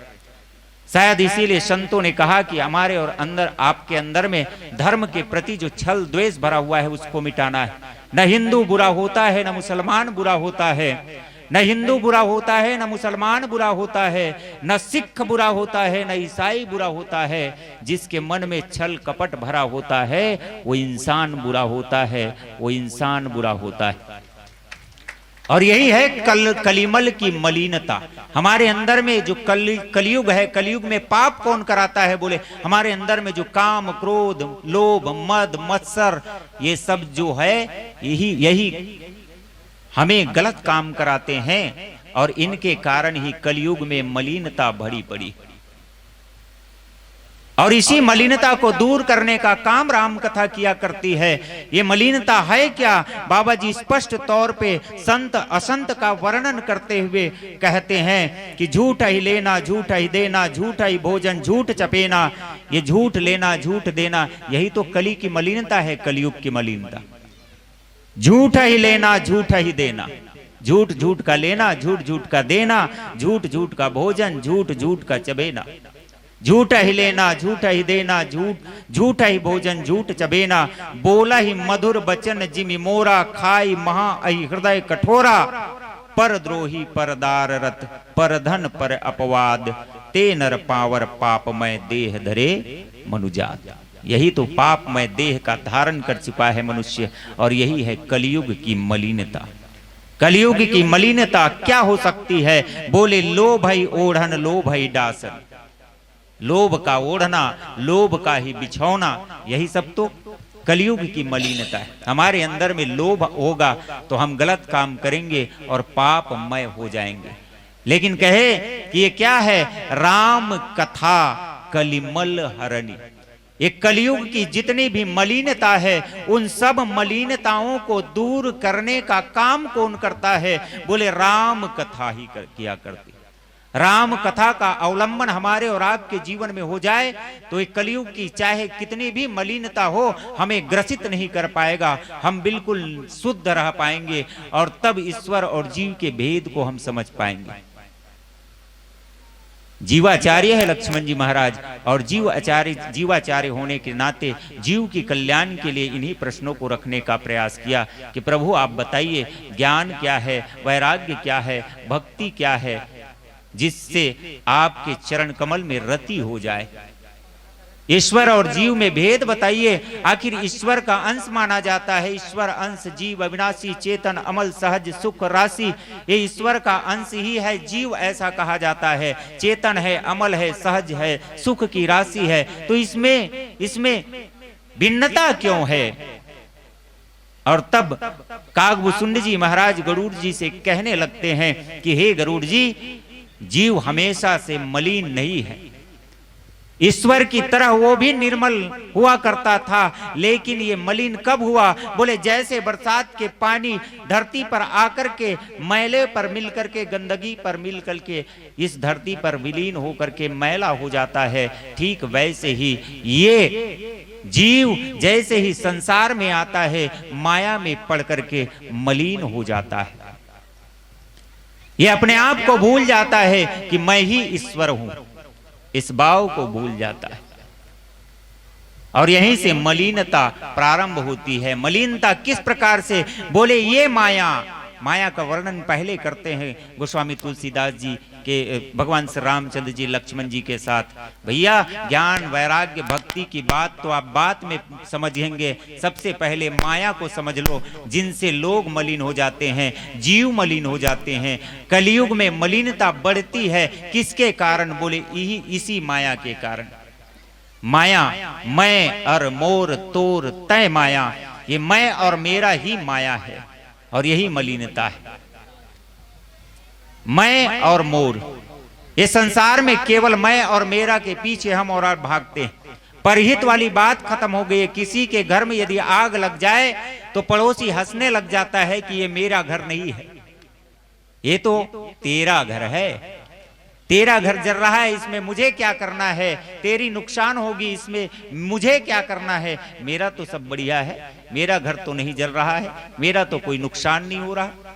शायद इसीलिए संतों ने कहा कि हमारे और अंदर, आपके अंदर में धर्म के प्रति जो छल द्वेष भरा हुआ है, उसको मिटाना है। न हिंदू बुरा होता है, न मुसलमान बुरा होता है, न हिंदू बुरा होता है, न मुसलमान बुरा होता है, न सिख बुरा होता है, न ईसाई बुरा होता है। जिसके मन में छल कपट भरा होता है, वो इंसान बुरा होता है, वो इंसान बुरा होता है। और यही है कल, कलिमल की मलिनता। हमारे अंदर में जो कल, कलयुग है, कलयुग में पाप कौन कराता है? बोले, हमारे अंदर में जो काम, क्रोध, लोभ, मद, मत्सर, ये सब जो है, यही, यही हमें गलत काम कराते हैं और इनके कारण ही कलयुग में मलिनता भरी पड़ी। और इसी मलिनता को दूर करने का काम राम कथा किया करती है। ये मलिनता है क्या? बाबा जी स्पष्ट तौर पे संत असंत का वर्णन करते हुए कहते हैं कि झूठ ही लेना, झूठ ही देना, झूठ ही भोजन, झूठ चपेना, ये झूठ लेना, झूठ देना, यही तो कली की मलिनता है, कलयुग की मलिनता। झूठ ही लेना, झूठ ही देना, झूठ झूठ का लेना, झूठ झूठ का देना, झूठ झूठ का भोजन, झूठ झूठ का चबेना। झूठ ही लेना, झूठ ही देना, झूठ, झूठ ही भोजन, झूठ चबेना। बोला ही मधुर बचन जिमि मोरा, खाई महा अहि हृदय कठोरा। पर द्रोही, पर दार रत, पर धन, पर अपवाद, ते नर पावर पापमय देह धरे मनुजात। यही तो पापमय देह का धारण कर चुका है मनुष्य, और यही है कलयुग की मलिनता। कलयुग की मलिनता क्या हो सकती है? बोले, लोभ ही ओढ़न, लोभ ही डासन। लोभ का ओढ़ना, लोभ का ही बिछौना, यही सब तो कलयुग की मलिनता है। हमारे अंदर में लोभ होगा तो हम गलत काम करेंगे और पापमय हो जाएंगे। लेकिन कहे कि ये क्या है? राम कथा कलिमल हरणी। ये कलयुग की जितनी भी मलिनता है, उन सब मलिनताओं को दूर करने का काम कौन करता है? बोले, राम कथा ही कर, किया करती। राम कथा का अवलंबन हमारे और आपके जीवन में हो जाए, तो ये कलयुग की चाहे कितनी भी मलिनता हो, हमें ग्रसित नहीं कर पाएगा। हम बिल्कुल शुद्ध रह पाएंगे और तब ईश्वर और जीव के भेद को हम समझ पाएंगे। जीवाचार्य है लक्ष्मण जी महाराज, और जीव आचार्य, जीवाचार्य होने के नाते जीव के कल्याण के लिए इन्हीं प्रश्नों को रखने का प्रयास किया कि प्रभु, आप बताइए, ज्ञान क्या है, वैराग्य क्या है, भक्ति क्या है, जिससे आपके चरण कमल में रति हो जाए, ईश्वर और जीव में भेद बताइए। आखिर ईश्वर का अंश माना जाता है, ईश्वर अंश जीव अविनाशी, चेतन अमल, सहज सुख राशि, ये ईश्वर का अंश ही है। जीव ऐसा कहा जाता है, चेतन है, अमल है, सहज है, सुख की राशि है। तो इसमें, इसमें भिन्नता क्यों है? और तब कागभूषुंड जी महाराज गरुड़ जी से कहने लगते हैं कि हे गरुड़ जी, जीव हमेशा से मलिन नहीं है, ईश्वर की तरह वो भी निर्मल हुआ करता था, लेकिन ये मलिन कब हुआ? बोले, जैसे बरसात के पानी धरती पर आकर के, मैले पर मिल करके, गंदगी पर मिल करके इस धरती पर विलीन होकर के मैला हो जाता है, ठीक वैसे ही ये जीव जैसे ही संसार में आता है, माया में पड़ करके मलिन हो जाता है। ये अपने आप को भूल जाता है कि मैं ही ईश्वर हूं, इस भाव को भूल जाता है। और यहीं से मलिनता प्रारंभ होती है। मलिनता किस प्रकार से? बोले, ये माया, माया का वर्णन पहले करते हैं गोस्वामी तुलसीदास जी के, भगवान श्री रामचंद्र जी लक्ष्मण जी के साथ। भैया, ज्ञान, वैराग्य, भक्ति की बात तो आप बाद में समझेंगे, सबसे पहले माया को समझ लो। जिनसे लोग मलिन हो जाते हैं, जीव मलिन हो जाते हैं, कलयुग में मलिनता बढ़ती है। किसके कारण? बोले, इही इसी माया के कारण। माया, मैं और मोर तोर तय माया, ये मैं और मेरा ही माया है और यही मलिनता है। मैं और मोर, ये संसार में केवल मैं और मेरा के पीछे हम और आप भागते हैं। परहित वाली बात खत्म हो गई है। किसी के घर में यदि आग लग जाए तो पड़ोसी हंसने लग जाता है कि ये मेरा घर नहीं है, ये तो तेरा घर है, तेरा घर जल रहा है, इसमें मुझे क्या करना है, तेरी नुकसान होगी, इसमें मुझे क्या करना है, मेरा तो सब बढ़िया है, मेरा घर तो नहीं जल रहा है, मेरा तो कोई नुकसान नहीं हो रहा।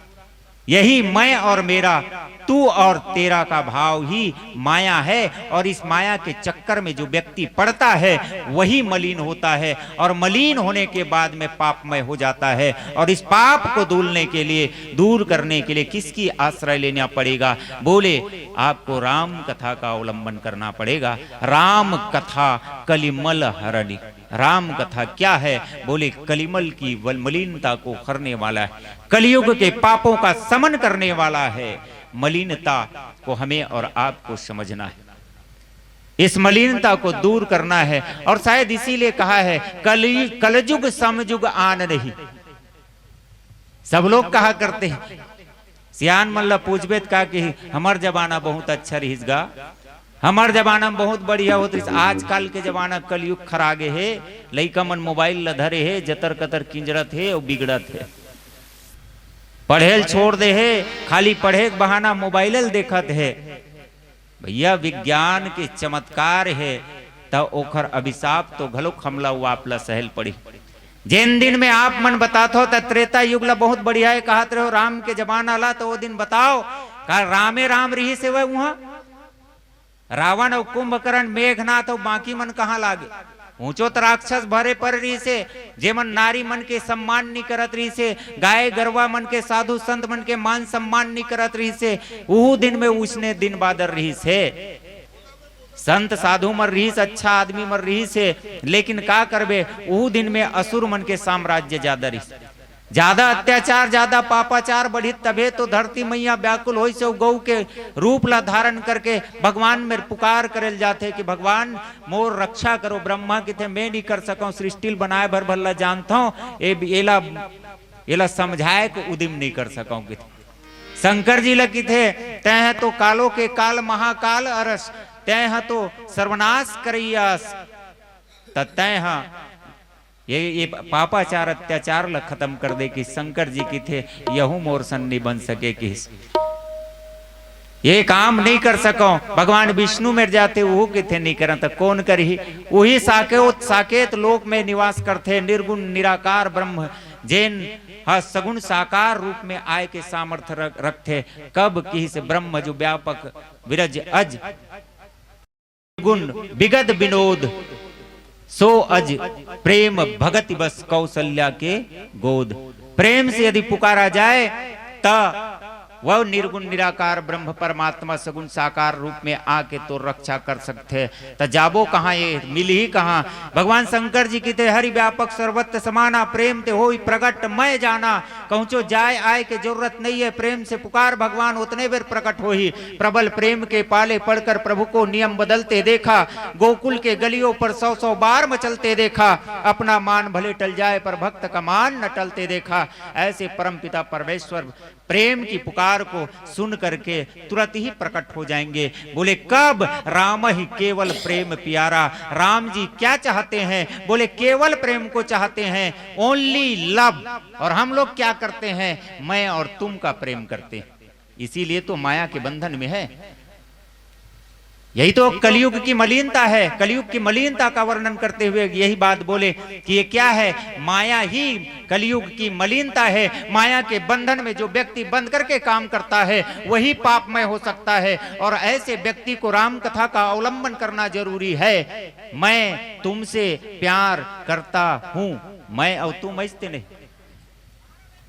यही मैं और मेरा, तू और तेरा का भाव ही माया है। और इस माया के चक्कर में जो व्यक्ति पड़ता है, वही मलिन होता है, और मलिन होने के बाद में पापमय हो जाता है। और इस पाप को धुलने के लिए, दूर करने के लिए किसकी आश्रय लेना पड़ेगा? बोले, आपको राम कथा का अवलंबन करना पड़ेगा। राम कथा कलिमल हरणी। राम कथा क्या है? बोले, कलिमल की वल-, मलिनता को हरने वाला है, कलयुग के पापों का शमन करने वाला है। मलिनता को हमें और आपको समझना है, इस मलिनता को दूर करना है। और शायद इसीलिए कहा है, कलि-, कलजुग समजुग आन नहीं। सब लोग कहा करते हैं, सियान मन ला पूछबे त का कि हमर जमाना बहुत अच्छा रहिस गा, हमर जमाना में बहुत बढ़िया होत रहिस। आजकल के जमाना कलयुग खरा गे हे, लइका मन मोबाइल ला धरे हे, जतर कतर किंजरत हे अउ बिगड़त हे। पढ़े ल छोड़ दे हे, खाली पढ़े के बहाना मोबाइल ल देखत हे। भैया, विज्ञान के चमत्कार हे, त ओखर अभिशाप तो घलोक हमला, वो आप ला सहल पड़ी। जेन दिन में आप मन बतात हो, त त्रेता युग ला बहुत बढ़िया हे कहत रहे हो, राम के जमाना ला, तो वो दिन बताओ, का रामे राम रिहिस हेवय उहाँ? रावण अउ कुंभकर्ण, मेघनाथ अउ बाकी मन कहाँ लागे? ऊंचो त राक्षस भरे पर रहिस हे, जेमन नारी मन के सम्मान नी करत रहिस हे, गाय गरवा मन के, साधु संत मन के मान सम्मान नी करत रहिस हे, उहू दिन में उसने दिन बादर रहिस हे। संत साधु मन रहिस, अच्छा आदमी मन रहिस हे, लेकिन का करबे, उहू दिन में असुर मन के साम्राज्य ज्यादा रहिस। ज्यादा अत्याचार, ज्यादा पापाचार बढ़ित, तभे तो धरती मैया व्याकुल होइस अउ गऊ के रूप ला धारण करके भगवान में पुकार करे ल जाथे कि भगवान, मोर रक्षा करो। ब्रह्मा किथे, मैं नहीं कर सकौं, सृष्टि ल बनाए भर भर ला जानथौं, ए, एला, एला समझाए के उदिम नहीं कर सकौं किथे। शंकर जी ला किथे, तैं ह तो कालो के काल महाकाल अरस, तैं ह तो सर्वनाश करैया अस, त तैं ह ये, ये पापाचार अत्याचार ला खत्म कर दे कि शंकर जी किथे, यहू मोर सन नहीं बन सके किस। ये काम नहीं कर सकौं। भगवान विष्णु मेर जाथे, उहू किथे नहीं करन, त कौन करही? उही साकेत, साकेत लोक में निवास करथे निर्गुण निराकार ब्रह्म, जेन ह सगुण साकार रूप में आय के सामर्थ्य रख-, रखथे। कब किहिस ब्रह्म जो व्यापक विरज अज, गुण बिगद विनोद, सो अज प्रेम भगति बस कौशल्या के गोद। प्रेम से यदि पुकारा जाए, त वह निर्गुण निराकार ब्रह्म परमात्मा सगुण साकार रूप में आके तोर रक्षा कर सकथे। त जाबो कहाँ, ये मिलही कहाँ? भगवान शंकर जी किथे, हरि व्यापक सर्वत्र समाना, प्रेम ते होई प्रगट मैं जाना। कहूँचो जाय आय के जरूरत नहीं है, प्रेम से पुकार भगवान, ओतने बेर प्रकट होही। प्रबल प्रेम के पाले पड़कर प्रभु को नियम बदलते देखा, गोकुल के गलियों पर सौ सौ बार मचलते देखा, अपना मान भले टल जाए पर भक्त का मान न टलते देखा। ऐसे परमपिता परमेश्वर प्रेम की पुकार को सुन करके तुरंत ही प्रकट हो जाएंगे। बोले, कब? राम ही केवल प्रेम प्यारा। राम जी क्या चाहते हैं? बोले, केवल प्रेम को चाहते हैं, only love। और हम लोग क्या करते हैं? मैं और तुम का प्रेम करते हैं, इसीलिए तो माया के बंधन में है। यही तो कलयुग की मलिनता है। कलयुग की मलिनता का वर्णन करते हुए यही बात बोले कि ये क्या है? माया ही कलयुग की मलिनता है। माया के बंधन में जो व्यक्ति बंध करके काम करता है, वही पापमय हो सकता है। और ऐसे व्यक्ति को राम कथा का अवलंबन करना जरूरी है। मैं तुमसे प्यार करता हूँ, मैं और तुम ऐसते नहीं।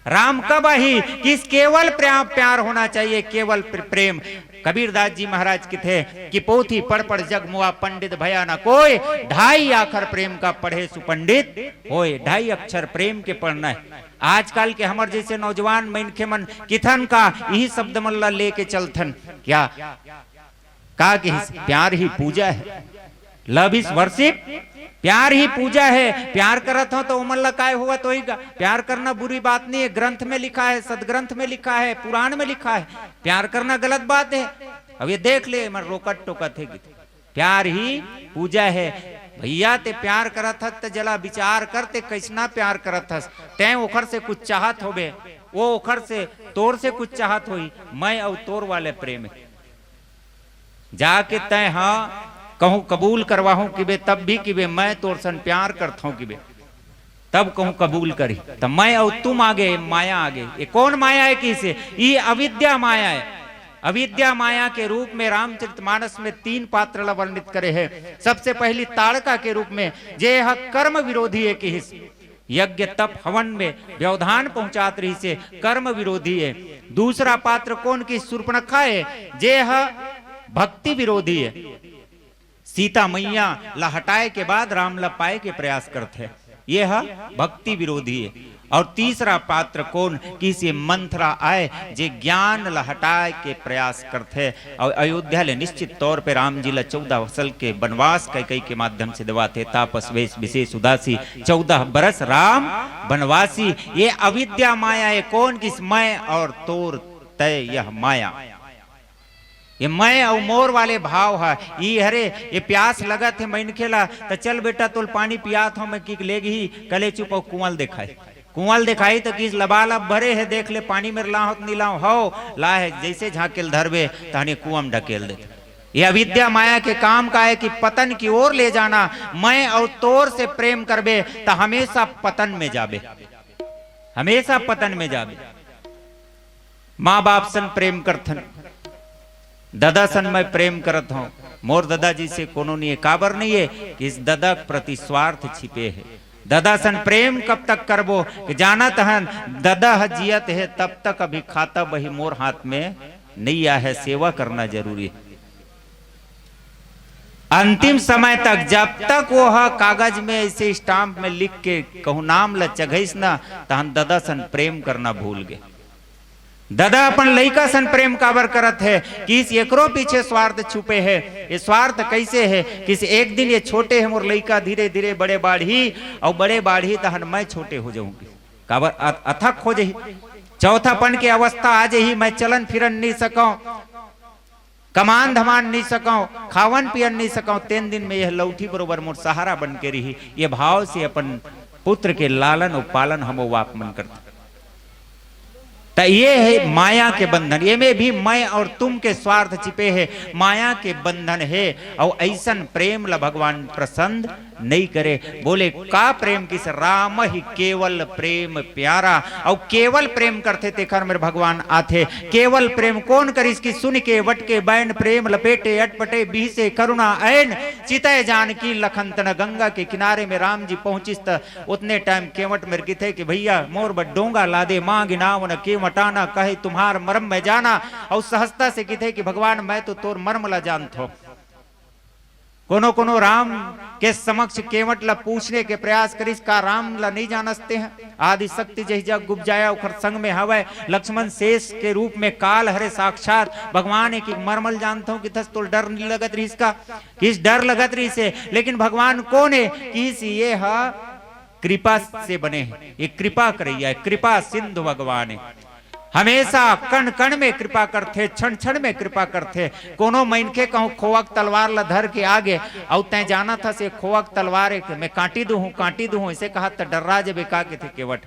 राम कब आही? किस केवल प्रेम, प्यार होना चाहिए, केवल प्र-, प्रेम। कबीरदास जी महाराज किथे कि पोथी पढ़ पढ़ जग मुआ, पंडित भया न कोय, ढाई आखर प्रेम का पढ़े सुपंडित होय। ढाई अक्षर प्रेम के पढ़ना है। आजकल के हमर जैसे नौजवान मनखे मन किथन का यही शब्द मन ला लेके चलथन। क्या का किहिस? प्यार ही पूजा है, love is worship। प्यार ही पूजा है। प्यार करत हो तो ओमन ला काय होवत होही गा? प्यार करना बुरी बात नहीं है, ग्रंथ में लिखा है, सदग्रंथ में लिखा है, पुराण में लिखा है। प्यार करना गलत बात है। अब ये देख ले, मन रोकत टोकत हे गित। प्यार ही पूजा है। भैया, ते प्यार करत हस त जला विचार कर, ते कैसना प्यार करत हस। तैं ओखर से कुछ चाहत होबे, वो ओखर से, तोर से कुछ चाहत होही। मैं अउ तोर वाले प्रेम है। जाके तैं हा कहूँ कबूल करवाहूँ किबे, तब भी किबे मैं तोर सन प्यार करत हूँ किबे, तब कहूँ कबूल करी। त मैं अउ तुम आगे, माया आगे। ये कौन माया है? किसे? ये अविद्या माया है। अविद्या माया के रूप में रामचरितमानस में तीन पात्र ला वर्णित करे है। सबसे पहली ताड़का के रूप में, जे ह कर्म विरोधी है किहिस, यज्ञ तप हवन में व्यवधान पहुंचात रहिसे, कर्म विरोधी है। दूसरा पात्र कौन? कि सूर्पणखा है, जे ह भक्ति विरोधी है। सीता मैया ला हटाए के बाद राम ला पाए के प्रयास करथे, ये ह भक्ति विरोधी है। और तीसरा पात्र कौन? किसे? मंथरा आय, जे ज्ञान ला हटाए के प्रयास करथे। और अयोध्या ले निश्चित तौर पे राम जी ला चौदह साल के वनवास कैकई के माध्यम से देवाथे। तापस वेश विशेष उदासी, चौदह बरस राम वनवासी। ये अविद्या माया है। कौन? किस? मैं और तोर, तय यह माया। ये मैं अउ मोर वाले भाव ह। ई हरे, ये प्यास लगत हे मनखे ला, त चल बेटा, तोल पानी पियात हूँ मैं, कि लेगही, कले चुप अउ कुआं ल देखाई। कुआं ल देखाई त किस? लबालब भरे हे, देख ले पानी मेर लाहूं त नी लाहूं। हव, ला हे, जैसे झांकेल धरबे, तहने कुआं में ढकेल देथे। ये अविद्या माया के काम का है कि पतन की ओर ले जाना। मैं अउ तोर से प्रेम करबे, त हमेशा पतन में जाबे, हमेशा पतन में जाबे। माँ बाप सन प्रेम करथन, ददा सन मैं प्रेम करत हूँ। मोर ददा जी से कोनो नहीं है, काबर नहीं है? कि इस ददा के प्रति स्वार्थ छिपे है। ददा सन प्रेम कब तक करबो? कि जानत हन, ददा ह जियत है, तब तक अभी खाता बही मोर हाथ में नहीं आया है, सेवा करना जरूरी है। अंतिम समय तक, जब तक वो ह कागज में ऐसे स्टाम्प में लिख के कहूँ नाम ल चघइस न, तहन ददा सन प्रेम करना भूल गे। ददा अपन लइका सन प्रेम काबर करत हे? किस एकरो पीछे स्वार्थ छुपे हे। ये स्वार्थ कैसे हे? किस एक दिन ये छोटे हे, मोर लइका धीरे धीरे बड़े बाढ़ही, अउ बड़े बाढ़ही तहन मैं छोटे हो जाहूं। काबर अ-, अथक हो जाही, चौथापन के अवस्था आ जाही, मैं चलन फिरन नहीं सकौं, कमान धमान नहीं सकौं, खावन पियन नहीं सकौं, तेन दिन में यह लौठी बरोबर मोर सहारा बन के रही। ये भाव से अपन पुत्र के लालन अउ पालन हमो बाप मन करथन। त ये हे माया के बंधन, ये में भी मैं और तुम के स्वार्थ छिपे हे, माया के बंधन हे। अउ ऐसन प्रेम ला भगवान पसंद नहीं करे। बोले, का प्रेम किस? राम ही केवल प्रेम प्यारा। अउ केवल प्रेम करथे तेखर मेर भगवान आथे। केवल प्रेम कौन करिस? कि सुनि केवट के बैन, प्रेम लपेटे अटपटे, बिहसे करुणा ऐन। चितय जानकी लखन तन। गंगा के किनारे में राम जी पहुंचिस त ओतने टाइम केवट मेर किथे कि भैया, मोर बर डोंगा ला दे, मांगि नाव न केवट आना, कहे तुम्हार मरम मैं जाना। अउ सहजता से किथे कि भगवान, मैं तो तोर मरम ला जानथौं। कोनो कोनो राम के समक्ष केवट ला पूछने के प्रयास करिस, का राम ला नहीं जानस तें? आदि शक्ति जहि जग उपजाया, ओखर संग में हवय। लक्ष्मण शेष के रूप में काल हरे साक्षात भगवान हे। कि मरम ल जानथौं किथस, तोल डर नहीं लगत रहिस का? किस डर लगत रहिस हे, लेकिन भगवान कौन हे? किस ये ह कृपा से बने हे, ये कृपा करैया हे, कृपा सिंधु भगवान हे। हमेशा कण कण में कृपा करथे, क्षण क्षण में कृपा करथे। कोनो मनखे कहूँ खोवा के तलवार ला धर के आगे, अउ तैं जानत हस ये खोवा के तलवार हे, मैं कांटी दूहूँ, कांटी दूहूँ, ऐसे कहत त डर्रा जबे का किथे केवट।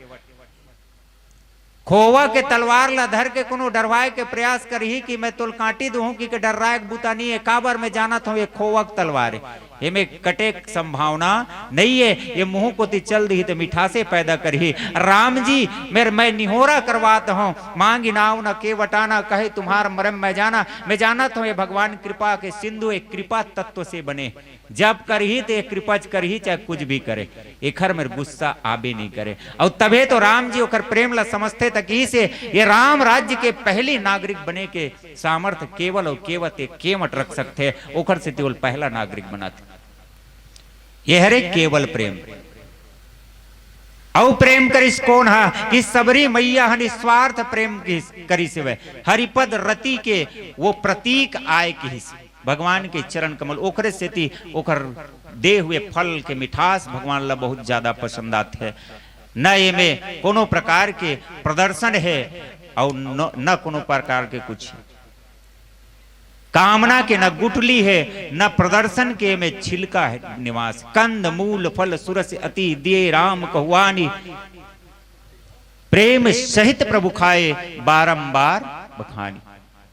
खोवा के तलवार ला धर के कोनो डरवाए के प्रयास करही कि मैं तोल कांटी दूहूँ, कि के डर्राए के बूता नहीं हे, काबर मैं जानत हौं ये खोवा के तलवार हे। एमे कटे के संभावना नइ हे। ये मुंह कोती चल दिही त मिठासे पैदा करही। राम जी, मेर, मैं निहोरा करवात हंव, मांगी नाव न केवटाना, कहे तुम्हार मरम मैं जाना। मैं जानत हंव, ये भगवान कृपा के सिंधु, एक कृपा तत्व से बने। जब करही त ये कृपा च करही, चाहे कुछ भी करे, एखर मेर गुस्सा आबे नइ करे। अउ तभे तो राम जी ओखर प्रेम ला समझथे, त किहिसे ये राम राज्य के पहली नागरिक बने के सामर्थ्य केवल अउ केवल ते केवट रख सकथे, ओखर सेती ओला पहला नागरिक बनाथे। ये हरे केवल प्रेम। अउ प्रेम करिस कोन ह? कि सबरी मैया ह निस्वार्थ प्रेम किस-, करिस हवय। हरिपद रति के वो प्रतीक आय किहिस। भगवान के चरण कमल, ओकरे सेती ओकर दे हुए फल के मिठास भगवान ला बहुत ज्यादा पसंद आथे। न एमे कोनो प्रकार के प्रदर्शन हे अउ न, न कोनो प्रकार के कुछ कामना के न गुठली हे, न प्रदर्शन के एमे छिलका हे निवास। कंद मूल फल सुरस अति दिए राम कहुआनी, प्रेम सहित प्रभु खाए बारंबार बखानी।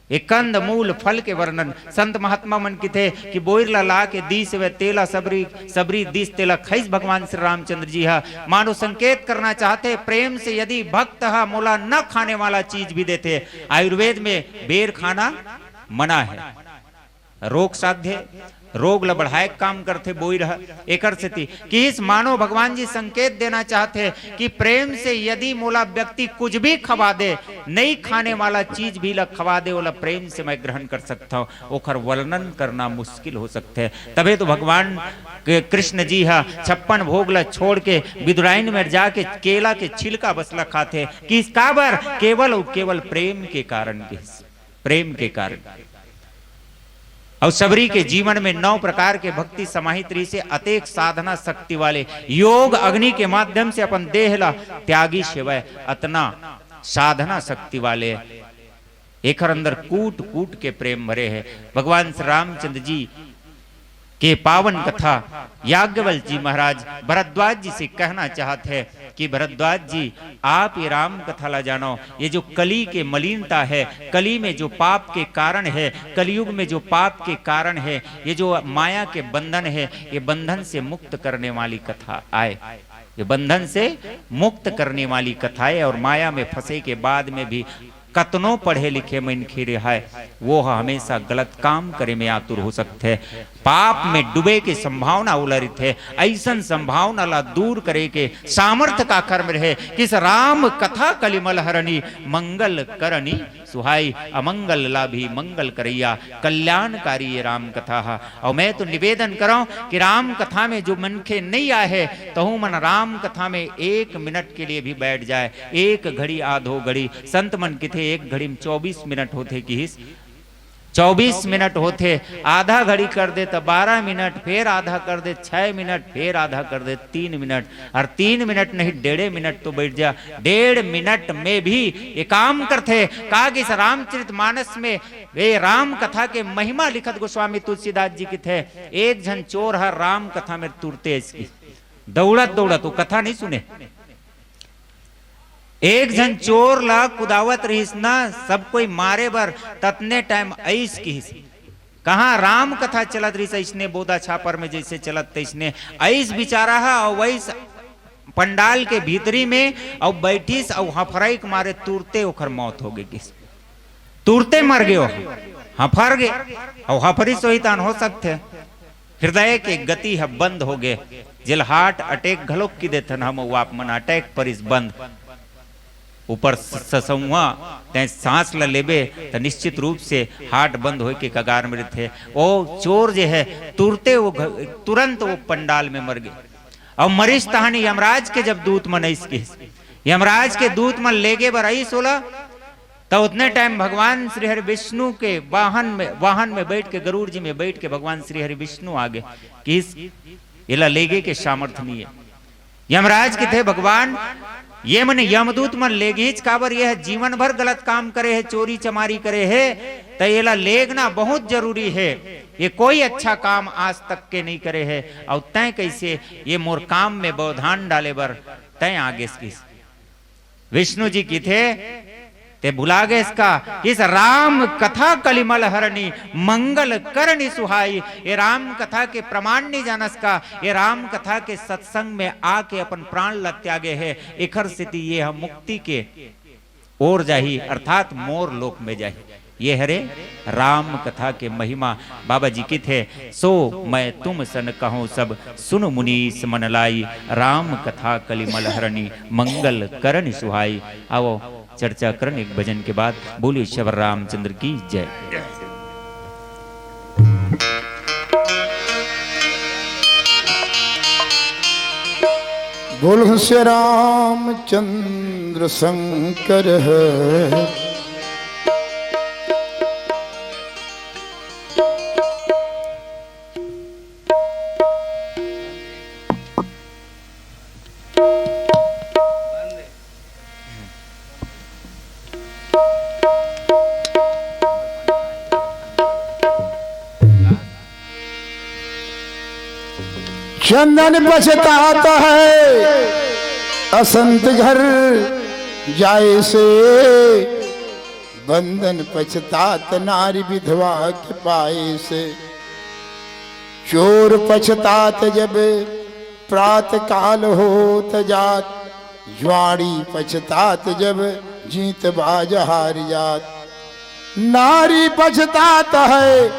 ये कंद मूल फल के वर्णन संत महात्मा मन किथे कि बोइर ला ला के दीस वे तेला सबरी, सबरी दीस तेला खइस भगवान श्री रामचंद्र जी हा। मानो संकेत करना चाहथे, प्रेम से यदि भक्त हा मोला न खाने वाला चीज भी देथे। आयुर्वेद में बेर खाना मना हे, रोग साध्य, रोग ला बढ़ाए के काम करथे बोइर ह। एकर सेती किहिस मानो भगवान जी संकेत देना चाहथे कि प्रेम से यदि मोला व्यक्ति कुछ भी खवा दे, नइ खाने वाला चीज भी ला खवा दे, ओला प्रेम से मैं ग्रहण कर सकथंव। ओखर वर्णन करना मुश्किल हो सकथे। तभे तो भगवान के कृष्ण जी ह छप्पन भोग ला छोड़ के विदुराइन में जाके केला के छिलका बस ला खाथे। किहिस काबर? केवल अउ केवल प्रेम के कारण किहिस। प्रेम के कारण। अउ सबरी के जीवन में नौ प्रकार के भक्ति समाहित रहिसे, अतेक साधना शक्ति वाले, योग अग्नि के माध्यम से अपन देह ला त्यागिस हवय, अतना साधना शक्ति वाले, एकर अंदर कूट कूट के प्रेम भरे हे। भगवान श्री रामचंद्र जी के पावन कथा याज्ञवल्क्य जी महाराज भरद्वाज जी से कहना चाहत हे कि भरद्वाज जी, आप ये राम कथा ला जानो। ये जो कली के मलिनता हे, कली में जो पाप के कारण हे, कलयुग में जो पाप के कारण हे, ये जो माया के बंधन हे, ये बंधन से मुक्त करने वाली कथा आय। ये बंधन से मुक्त करने वाली कथा आय। और माया में फंसे के बाद में भी कतनो पढ़े लिखे मनखे रहे, वो ह हमेशा गलत काम करे में आतुर हो सकथे। पाप में डूबे के संभावना ओला रहिथे। अइसन संभावना ला दूर करे के सामर्थ्य काखर में रहे। किहिस राम कथा कलिमल हरनी, मंगल करनी सुहाई। अमंगल ला भी मंगल करइया, कल्याणकारी ये राम कथा ह। अउ मैं तो निवेदन करंव कि राम कथा में जो मनखे नइ आए हे, तहू मन राम कथा में एक मिनट के लिए भी बैठ जाए, एक घड़ी आधो घड़ी। संत मन किथे एक घड़ी में चौबीस मिनट होथे किहिस। चौबीस मिनट होथे, आधा घड़ी कर दे त बारह मिनट, फेर आधा कर दे छह मिनट, फेर आधा कर दे तीन मिनट, अउ तीन मिनट नहीं, डेढ़े मिनट तो बैठ जा। डेढ़ मिनट में भी ये काम करथे। का किहिस रामचरित मानस में ये राम कथा के महिमा लिखत गोस्वामी तुलसीदास जी किथे, एक झन चोर ह राम कथा में तुरते अइस किहिस, दउड़त दउड़त, वो कथा नइ सुने, एक झन चोर ला कुदावत रहिस ना, सब कोई मारे बर, ततने टाइम अइस किहिस। कहाँ राम कथा चलत रहिस, अइसने बोदा छापर में जइसे चलत तइसने, अइस बिचारा ह, अउ वइस पंडाल के भीतरी में, अउ बैठिस, अउ हफरई के मारे तुरते ओखर मौत हो गे किहिस। तुरते मर गे, हफर गे, अउ हफरिस होही तहन हो सकथे। हृदय के गति ह बंद हो गे, जेला heart attack घलोक कि देथन हम, वो आप मन attack परिस बंद। ऊपर स-, ससौआ, तैं सांस ल लेबे, त निश्चित रूप से heart बंद होए के कगार में रहिथे। ओ चोर जे हे, तुरते वो घ-, तुरंत वो पंडाल में मर गे। अउ मरिस तहानी यमराज के जब दूत मन अइस किहिस, यमराज के दूत मन लेगे बर अइस ओला, त उतने टाइम भगवान श्री हरि विष्णु के वाहन में, वाहन में बैठ के, गरुड़ जी में बैठ के भगवान श्री हरि विष्णु आ गे किहिस, एला लेगे के सामर्थ्य नइ हे। यमराज किथे, भगवान, ये मन यमदूत मन लेगिच काबर, ये ह जीवन भर गलत काम करे हे, चोरी चमारी करे हे, त एला लेगना बहुत जरूरी हे। ये कोई अच्छा काम आज तक के नइ करे हे, अउ तैं कइसे ये मोर काम में व्यवधान डाले बर तैं आ गेस किहिस। विष्णु जी किथे, ते भुला गेस का? इस राम कथा कलिमल हरनी, मंगल करनी सुहाई। ये राम कथा के प्रमाण नहीं जानस का? ये राम कथा के सत्संग में आके अपन प्राण ल त्यागे हे, एखर सेती ये ह मुक्ति के ओर जाही, अर्थात मोर लोक में जाही। ये हरे राम कथा के महिमा। बाबा जी किथे, "सो मैं तुम सन कहूँ सब, सुन मुनीस मन लाई, राम कथा कलिमल हरनी, मंगल करनी सुहाई।" आओ, चर्चा करन एक भजन के बाद। बोलिए शबर रामचंद्र की जय। बोल श्री रामचंद्र शंकर है। चंदन पछतात है असंत घर जाए से, बंधन पछतात नारी विधवा के पाए से। चोर पछतात जब प्रात काल होत जात, ज्वाड़ी पछतात जब जीत बाज हार जात। नारी पछतात है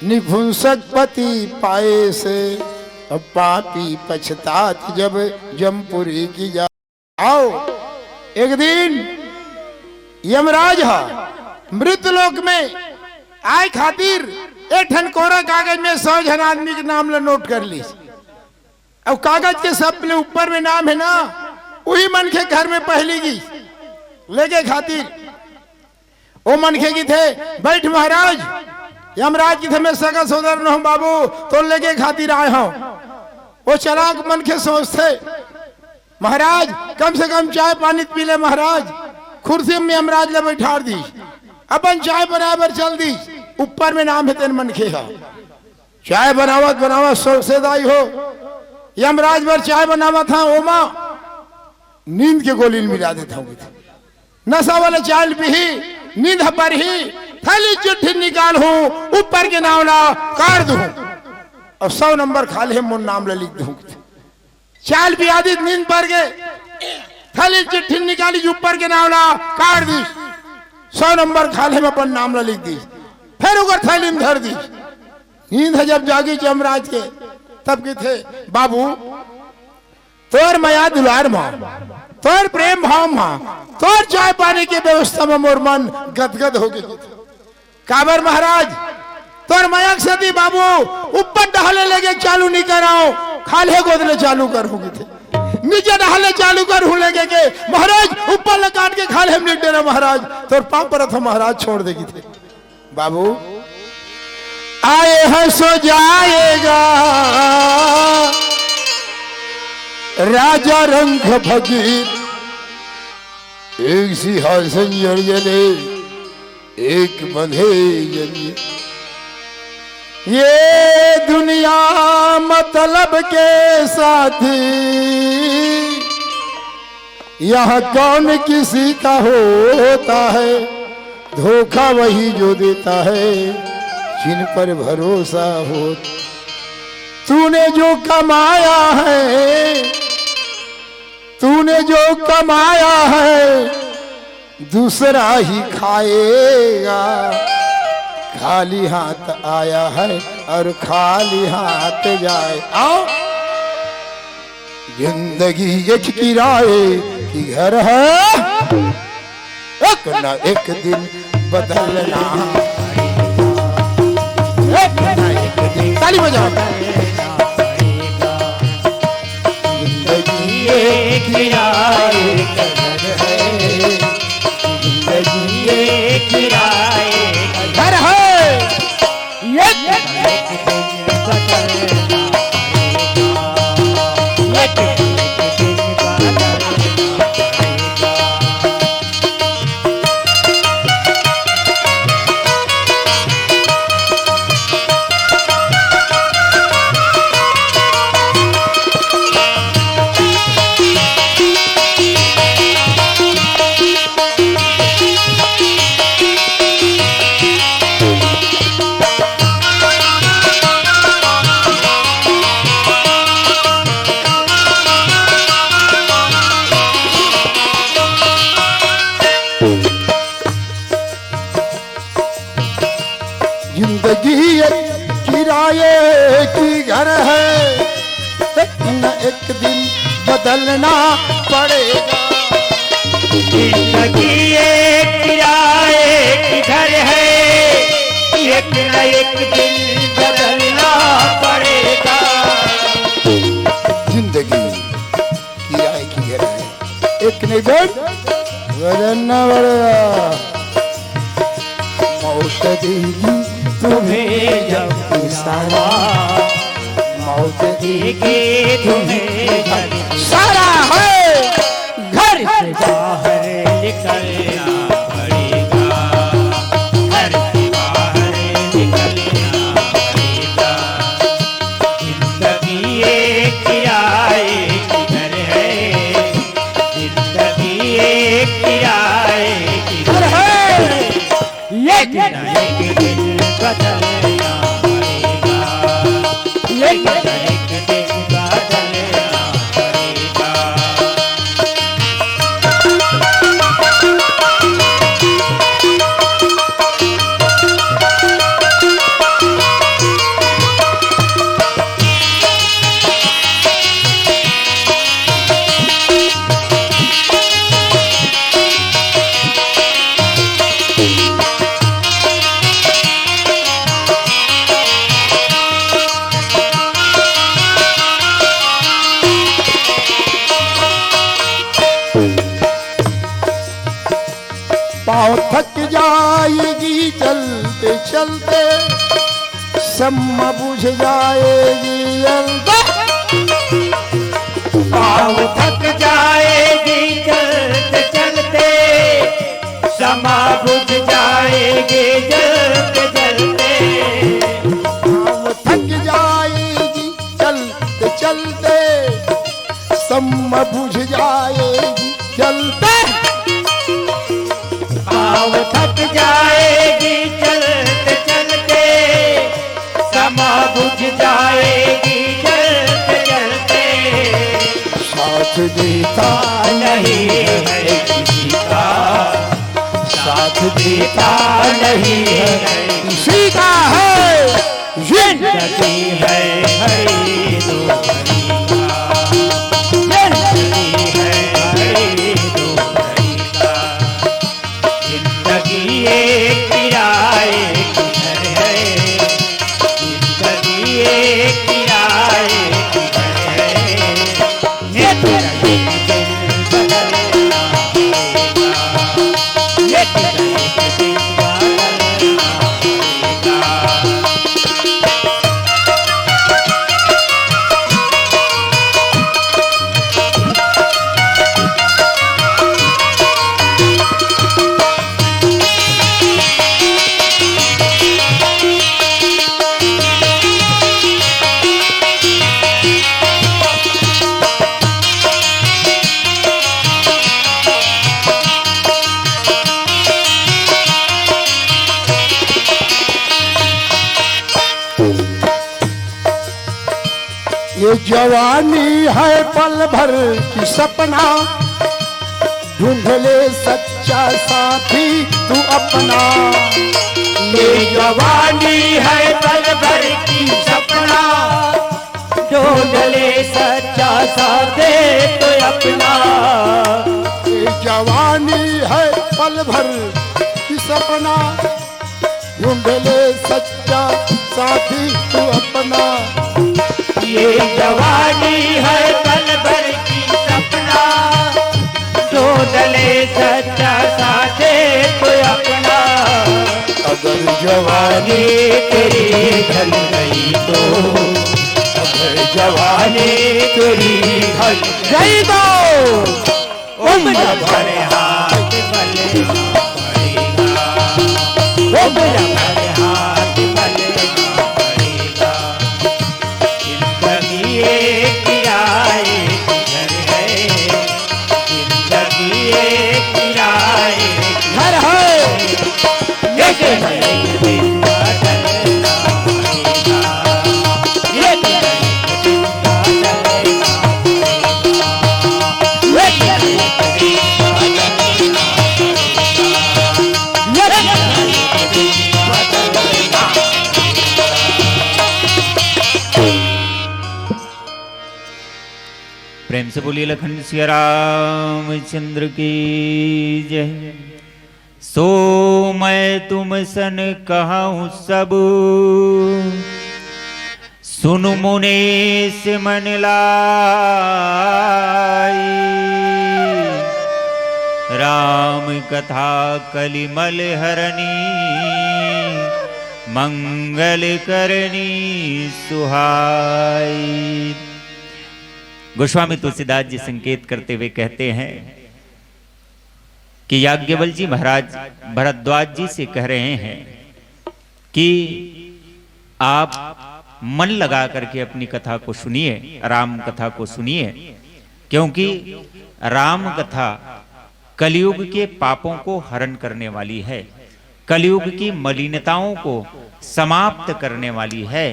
निपुंसक पति पाए से, अब पापी पछतात जब जमपुरी की जा। आओ, एक दिन यमराज ह मृत लोक में आए खातिर एक ठन कोरा कागज में सौ झन आदमी के नाम ला नोट कर ली। अब कागज के सबले ऊपर में नाम है ना, वही मनखे घर में पहली गी लेके खातिर। ओ मनखे किथे, "बैठ महाराज।" यमराज किथे, "मैं सगा सोदर नोहूं बाबू, तोर लेगे खातिर आए हंव।" ओ चलाक मनखे सोचथे, "महाराज, कम से कम चाय पानी त पी ले महाराज।" खुर्सी में यमराज ला बैठार दीस, अपन चाय बनाए बर चल दीस। ऊपर में नाम हे तेन मनखे ह, चाय बनावत बनावत सोचथे, "दाई हो, यमराज बर चाय बनावत हंव, ओमा नींद के गोली ल मिला देथंव।" नशा वाला चाय ल पीही, नींद ह परही, थैली चिट्ठी निकालहूं, ऊपर के नांव ला काट दूहूं, अउ सौ नंबर खाल्हे मोर नाम ला लिख दूहूं। चाय ल पिया दीस, नींद पर गे, थैली चिट्ठी निकालिस, ऊपर के नांव ला काट दीस, सौ नंबर खाल्हे में अपन नाम ला लिख दीस, फेर ओकर थैली में धर दीस। नींद ह जब जागिस यमराज के, तब किथे, "बाबू, तोर मया दुलार म, तोर प्रेम भाव म, तोर चाय पानी के व्यवस्था म मोर मन गदगद हो गे।" "काबर महाराज?" "तोर मया के सेती बाबू, ऊपर डहले लेगे चालू नइ करंव, खाल्हे गोद ले चालू करहूं," किथे। "नीचे डहले चालू करहूं लेगे के, महाराज, ऊपर ले काट के खाल्हे में नइ डरंव महाराज, तोर पांव परत हंव महाराज, छोड़ दे," किथे। बाबू, आए हैं सो जाएगा राजा रंग फकीर, एक सिंहासन जड़ जले, एक बंधे जले। ये दुनिया मतलब के साथी, यहाँ कौन किसी का होता है, धोखा वही जो देता है, जिन पर भरोसा हो। तूने जो कमाया है, तूने जो कमाया है, दूसरा ही खाएगा। खाली हाथ आया है और खाली हाथ जाए। आओ, जिंदगी एक किराए की घर है, एक ना एक दिन बदलना। एक ना एक दिन ताली बजाओ। जिंदगी एक किराए का घर है, जिंदगी एक किराए का घर है। एक जिंदगी एक किराए की घर है, एक न एक दिन बदलना पड़ेगा। जिंदगी एक किराए की घर है, एक न एक दिन बदलना पड़ेगा। जिंदगी किराए की घर है, एक न एक दिन बदलना पड़ेगा। मौत देगी तुम्हें जब इशारा, मौत देगी तुम्हें जब इशारा है। घर से बाहर निकलना पड़ेगा, घर से बाहर निकलना पड़ेगा। जिंदगी एक किराए की घर है, जिंदगी एक किराए की घर है। एक न एक दिन बदलना पड़ेगा, एक न एक दिन बदलना पड़ेगा। पाँव थक जाएगी चलते चलते, सम्मा बुझ जाएगी जलते। पाँव थक जाएगी चलते चलते, समा बुझ जाएगी जलते जलते। पाँव थक जाएगी चलते चलते, सम्मा बुझ जाएगी जलते। पाँव थक जाएगी चलते चलते, समा बुझ जाएगी जलते जलते। साथ देता नहीं है किसी का, साथ देता नहीं है किसी का है। जिंदगी है, है दो घड़ी का, जिंदगी है, है दो घड़ी का। जिंदगी एक किराए की घर है, जिंदगी एक किराए की घर है। ये तो एक दिन बदलना पड़ेगा, ये तो एक दिन बदलना पड़ेगा। ये जवानी है पल भर की सपना, ढूंढ ले सच्चा साथी तू अपना। ये जवानी है पल भर की सपना, ढूंढ ले सच्चा साथी तू अपना। ये जवानी है पल भर की सपना, ढूंढ ले सच्चा साथी तू अपना। ये जवानी है पल भर की सपना, ढूंढ ले सच्चा साथी तू अपना। अगर जवानी तेरी ढल गई तो, अगर जवानी तेरी ढल गई तो, उम्र भर हाथ बलना पड़ेगा, उम्र भर हाथ बलना पड़ेगा। जिंदगी एक किराए की घर है, जिंदगी एक किराए की घर है। एक न एक दिन बदलना पड़ेगा, एक न एक दिन बदलना पड़ेगा, एक न एक दिन बदलना पड़ेगा, एक न एक दिन बदलना पड़ेगा। प्रेम से बोलिए लखन सिया रामचंद्र की जय। सो मैं तुम सन कहूँ सब, सुन मुनेश मन लाई। राम कथा कलिमल हरनी, मंगल करनी सुहाई। गोस्वामी तुलसीदास जी संकेत करते हुए कहते हैं कि याज्ञवल्क्य जी महाराज भरद्वाज जी से कह रहे हैं कि आप मन लगा करके अपनी कथा को सुनिए, राम कथा को सुनिए, क्योंकि राम कथा कलयुग के पापों को हरण करने वाली है, कलयुग की मलिनताओं को समाप्त करने वाली है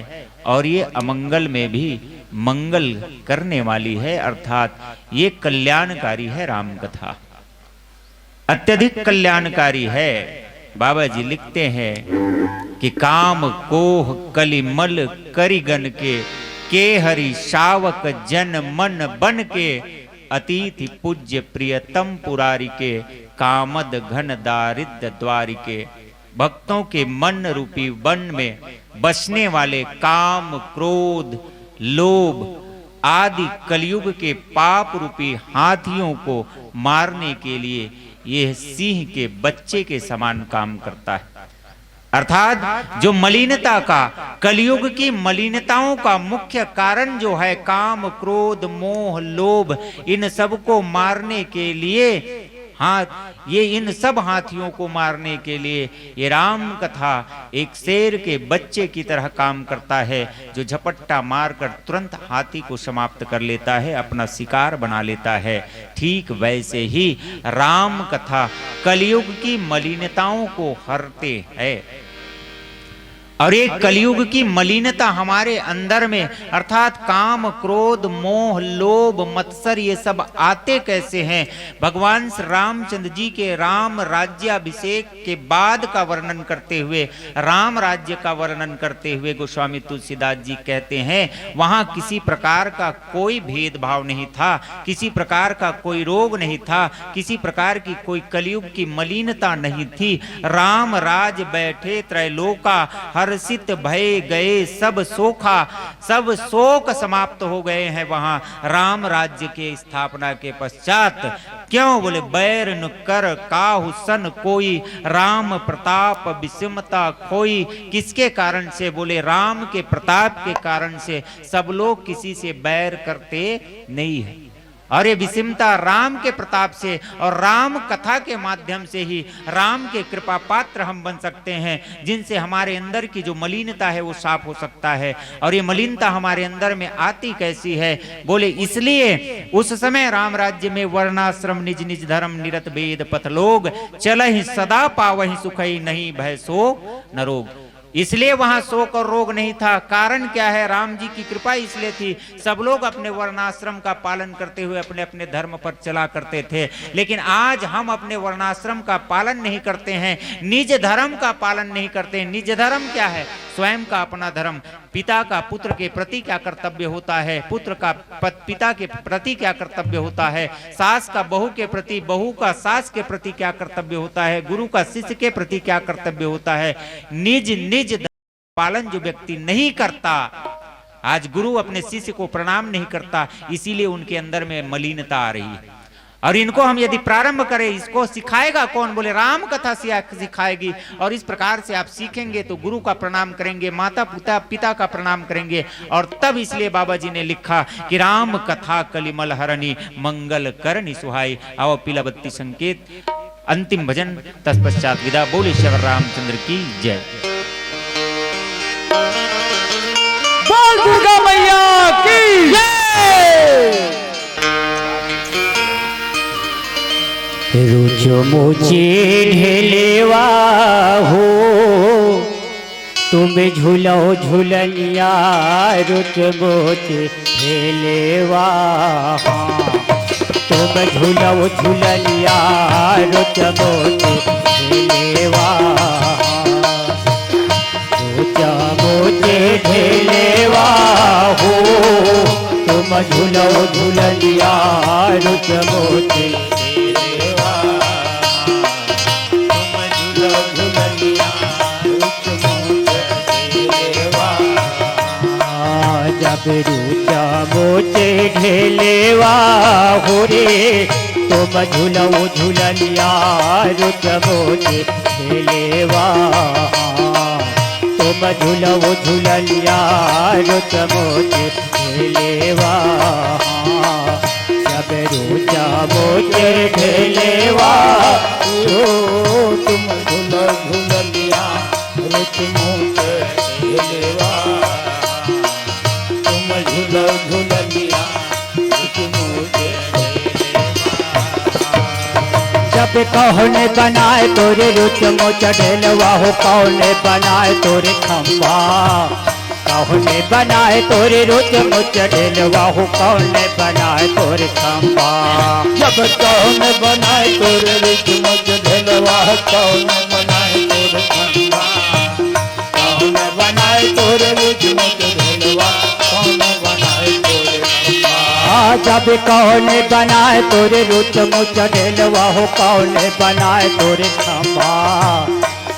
और ये अमंगल में भी मंगल करने वाली है, अर्थात ये कल्याणकारी है राम कथा। अत्यधिक कल्याणकारी है। बाबा जी लिखते हैं कि काम कोह कलिमल करिगन के, के हरि शावक जन मन बन के, अतिथि पूज्य प्रियतम पुरारी के, कामद घन दारिद्र द्वारी के। भक्तों के मन रूपी वन में बसने वाले काम, क्रोध, लोभ आदि कलयुग के पाप रूपी हाथियों को मारने के लिए यह सिंह के बच्चे के समान काम करता है। अर्थात जो मलिनता का, कलयुग की मलिनताओं का मुख्य कारण जो है काम, क्रोध, मोह, लोभ, इन सब को मारने के लिए हाथ, ये इन सब हाथियों को मारने के लिए ये राम कथा एक शेर के बच्चे की तरह काम करता है, जो झपट्टा मारकर तुरंत हाथी को समाप्त कर लेता है, अपना शिकार बना लेता है। ठीक वैसे ही राम कथा कलयुग की मलिनताओं को हरते हैं। और ये कलयुग की मलिनता हमारे अंदर में, अर्थात काम, क्रोध, मोह, लोभ, मत्सर, ये सब आते कैसे हैं? भगवान श्री रामचंद्र जी के राम राज्याभिषेक के बाद का वर्णन करते हुए, राम राज्य का वर्णन करते हुए गोस्वामी तुलसीदास जी कहते हैं, वहां किसी प्रकार का कोई भेदभाव नहीं था, किसी प्रकार का कोई रोग नहीं था, किसी प्रकार की कोई कलयुग की मलिनता नहीं थी। राम राज बैठे त्रैलोका, हर्षित भय गए सब शोका। सब शोक समाप्त हो गए हैं वहां राम राज्य के स्थापना के पश्चात। क्यों बोले, बैर न कर काहु सन कोई, राम प्रताप विषमता खोई। किसके कारण से? बोले, राम के प्रताप के कारण से। सब लोग किसी से बैर करते नहीं है। और ये विषमता राम के प्रताप से और राम कथा के माध्यम से ही राम के कृपा पात्र हम बन सकते हैं, जिनसे हमारे अंदर की जो मलिनता है वो साफ हो सकता है। और ये मलिनता हमारे अंदर में आती कैसी है? बोले, इसलिए उस समय राम राज्य में वर्णाश्रम निज निज धर्म निरत वेद पथ लोग, चलहि सदा पावहि सुखहि नहीं भय सो न रोग। इसलिए वहां शोक और रोग नहीं था। कारण क्या है? राम जी की कृपा इसलिए थी, सब लोग अपने वर्णाश्रम का पालन करते हुए अपने अपने धर्म पर चला करते थे। लेकिन आज हम अपने वर्णाश्रम का पालन नहीं करते हैं, निज धर्म का पालन नहीं करते हैं। निज धर्म क्या है? स्वयं का अपना धर्म। पिता का पुत्र के प्रति क्या कर्तव्य होता है, पुत्र का पत-, पिता के प्रति क्या कर्तव्य होता है, सास का बहू के प्रति, बहू का सास के प्रति क्या कर्तव्य होता है, गुरु का शिष्य के प्रति क्या कर्तव्य होता है। निज निज पालन जो व्यक्ति नहीं करता, आज गुरु अपने शिष्य को प्रणाम नहीं करता, इसीलिए उनके अंदर में मलिनता आ रही है। और इनको हम यदि प्रारंभ करें, इसको सिखाएगा कौन? बोले, राम कथा सिया-, सिखाएगी। और इस प्रकार से आप सीखेंगे तो गुरु का प्रणाम करेंगे, माता पिता, पिता का प्रणाम करेंगे। और तब इसलिए बाबा जी ने लिखा कि राम कथा कलिमल हरनी, मंगल करनी सुहाई। आओ पीला बत्ती संकेत, अंतिम भजन तत्पश्चात विदा। बोले श्री रामचंद्र की जय। बोल दुर्गा मैया की जय। रुच मुचे ढेलेवा हो, तुम झूलो झुलनिया, रुच मुचे ढेलेवा। तुम झूलो झुलनिया, रुच मुचे ढेलेवा। रुच मुचे ढेलेवा हो, तुम झूलो झुलनिया, रुच मोचे ढेलेवा हो रे, तुम झुलऊ झुलनिया। रुच मोचे ढेलेवा, तुम झुलऊ झुलनिया। रुच मोचे ढेलेवा, सब रुच मोचे ढेलेवा। ओ तुम झुलऊ झुलनिया, रुच मोचे ढेलेवा। तुम झुलऊ झुलनिया, रुच मोचे ढेलेवा। जब कौन बनाए तोरे रुच मोच ढेलवा हो, कौन बनाए तोरे खंबा? कौन बनाए तोरे रुच मोच ढेलवा हो, कौन बनाए तोरे खंबा? जब कौन बनाए तोरे रुच मोच ढेलवा, कौन बनाए तोरे खंबा? कौन बनाए तोरे रुच मोच ढेलवा, कौन बनाए तोरे खंबा? आ, जब कौन बनाए तोरे रुच मोच ढेलवा हो, कौन बनाए तोरे खंबा?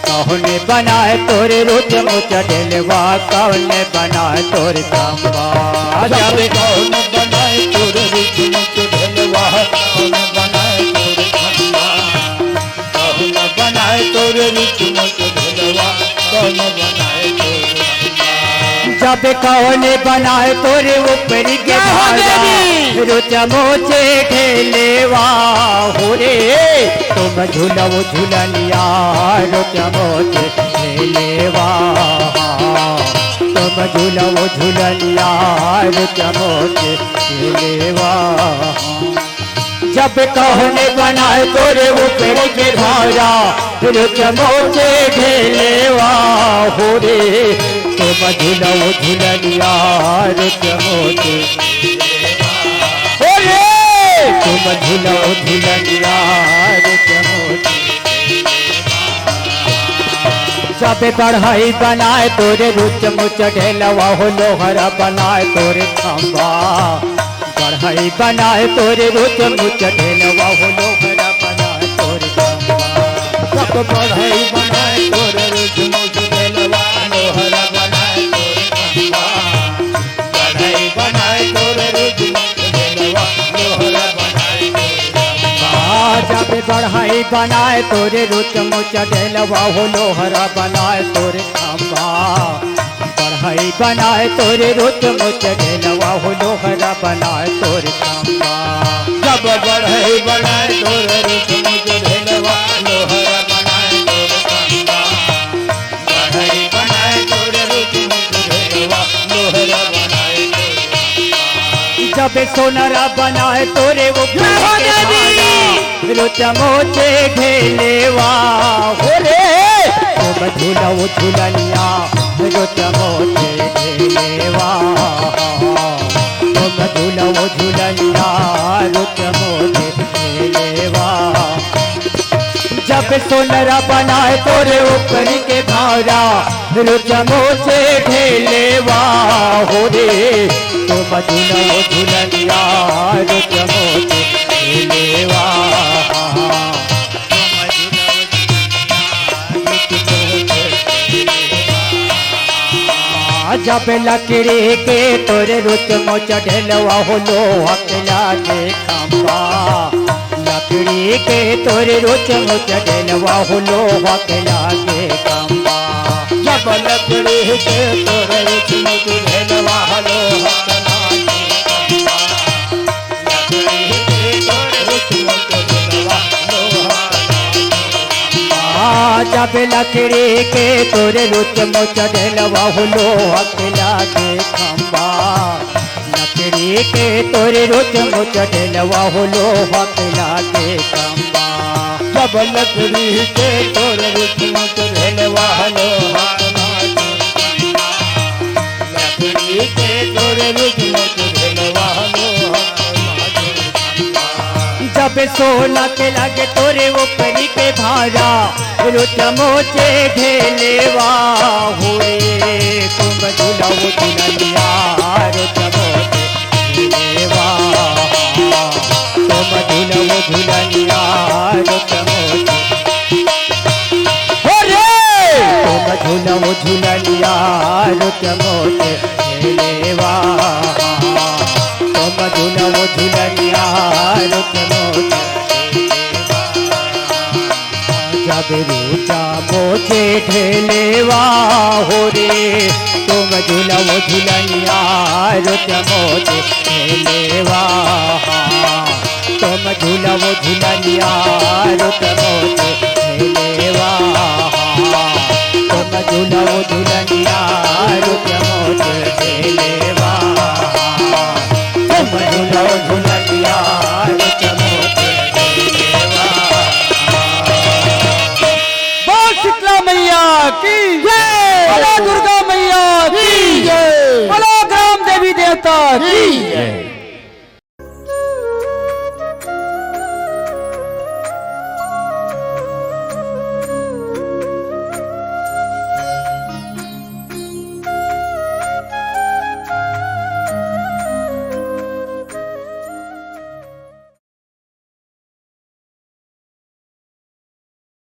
कौन बनाए तोरे रुच मोच ढेलवा, कौन बनाए तोरे खंबा? जब कौन बनाए तोरे रुच मोच ढेलवा, कौन बनाए तोरे खंबा? कौन बनाए तोरे रुच मोच ढेलवा, कौन बनाए तोरे खंबा? जब कौन बनाए तोरे ऊपरी के क्या हो भारा, देवी? रुच मोचे ढेलेवा हो रे, तुम झुलऊ झुलनिया। रुच मोचे ढेलेवा, तुम झुलऊ झुलनिया। रुच मोचे ढेलेवा, जब कौन बनाए तोरे ऊपर के भारा, रुच मोचे ढेलेवा हो रे, तुम झुलऊ झुलनिया। रुच मोचे हो रे, तुम झुलऊ झुलनिया। रुच मोचे जब बढ़ई बनाए तोरे रुच मुच ढेलवा हो, लोहरा बनाए तोरे खंबा। बढ़ई बनाए तोरे रुच मुच ढेलवा हो, लोहरा बनाए तोरे खंबा। सब बढ़ई बनाए तोरे रुच मुच ढेलवा, लोहरा बनाए तोरे खंबा। बढ़ई बनाए तोरे रुच मुच ढेलवा, लोहरा बनाए तोरे खंबा। जब बढ़ई बनाए तोरे रुच मुच ढेलवा हो, लोहरा बनाए तोरे खंबा। बढ़ई बनाए तोरे रुच मुच ढेलवा हो, लोहरा बनाए तोरे खंबा। जब बढ़ई बनाए तोरे रुच मुच ढेलवा, लोहरा बनाए तोरे खंबा। बढ़ई बनाए तोरे रुच मुच ढेलवा, लोहरा बनाए तोरे खंबा। जब सोनरा बनाए तोरे वो क्या हो गया जी? रुच मोचे ढेलेवा हो रे, तुम झुलऊ झुलनिया। रुच मोचे ढेलेवा, तुम झुलऊ झुलनिया। रुच मोचे ढेलेवा, जब सोनरा बनाए तोरे ऊपरी के भारा, रुच मोचे ढेलेवा हो रे, तुम झुलऊ झुलनिया। रुच मोचे ढेलेवा, जब लकड़ी के तोरे रुच मुच ढेलवा हो, लोहा के लागे खंबा। लकड़ी के तोरे रुच मुच ढेलवा हो, लोहा के लागे खंबा। जब लकड़ी के तोरे रुच मुच ढेलवा हो, लोहा के लागे खंबा। आ, जब लकड़ी के तोरे रुच मुच ढेलवा हो, लोहा के लागे खंबा। लकड़ी के तोरे रुच मुच ढेलवा हो, लोहा के लागे खंबा। जब लकड़ी के तोरे रुच मुच ढेलवा हो, लोहा के लागे खंबा। लकड़ी के तोरे रुच मुच ढेलवा हो, लोहा के लागे खंबा। जब सोना के लागे तोरे ऊपरी के भारा, रुच मोचे ढेलेवा हो रे, तुम झुलऊ झुलनिया। रुच मोचे ढेलेवा, तुम झुलऊ झुलनिया। रुच मोचे हो रे, तुम झुलऊ झुलनिया। रुच मोचे लेवा। तुम झुलव झुलनिया रुच मोच लेवा। जब रुचा मोचे ढेलेवा हो रे, तुम झुलव झुलनिया रुच मोच ढेलेवा। तुम झुलव झुलनिया रुच मोच ढेलेवा। तुम झुलव झुलनिया रुच मोच ढेलेवा। तुम झुलव झुलनिया रुच मोच ढेलेवा। बोल शीतला मैया की जय। बोलो दुर्गा मैया की की जय। बोलो ग्राम देवी देवता की जय।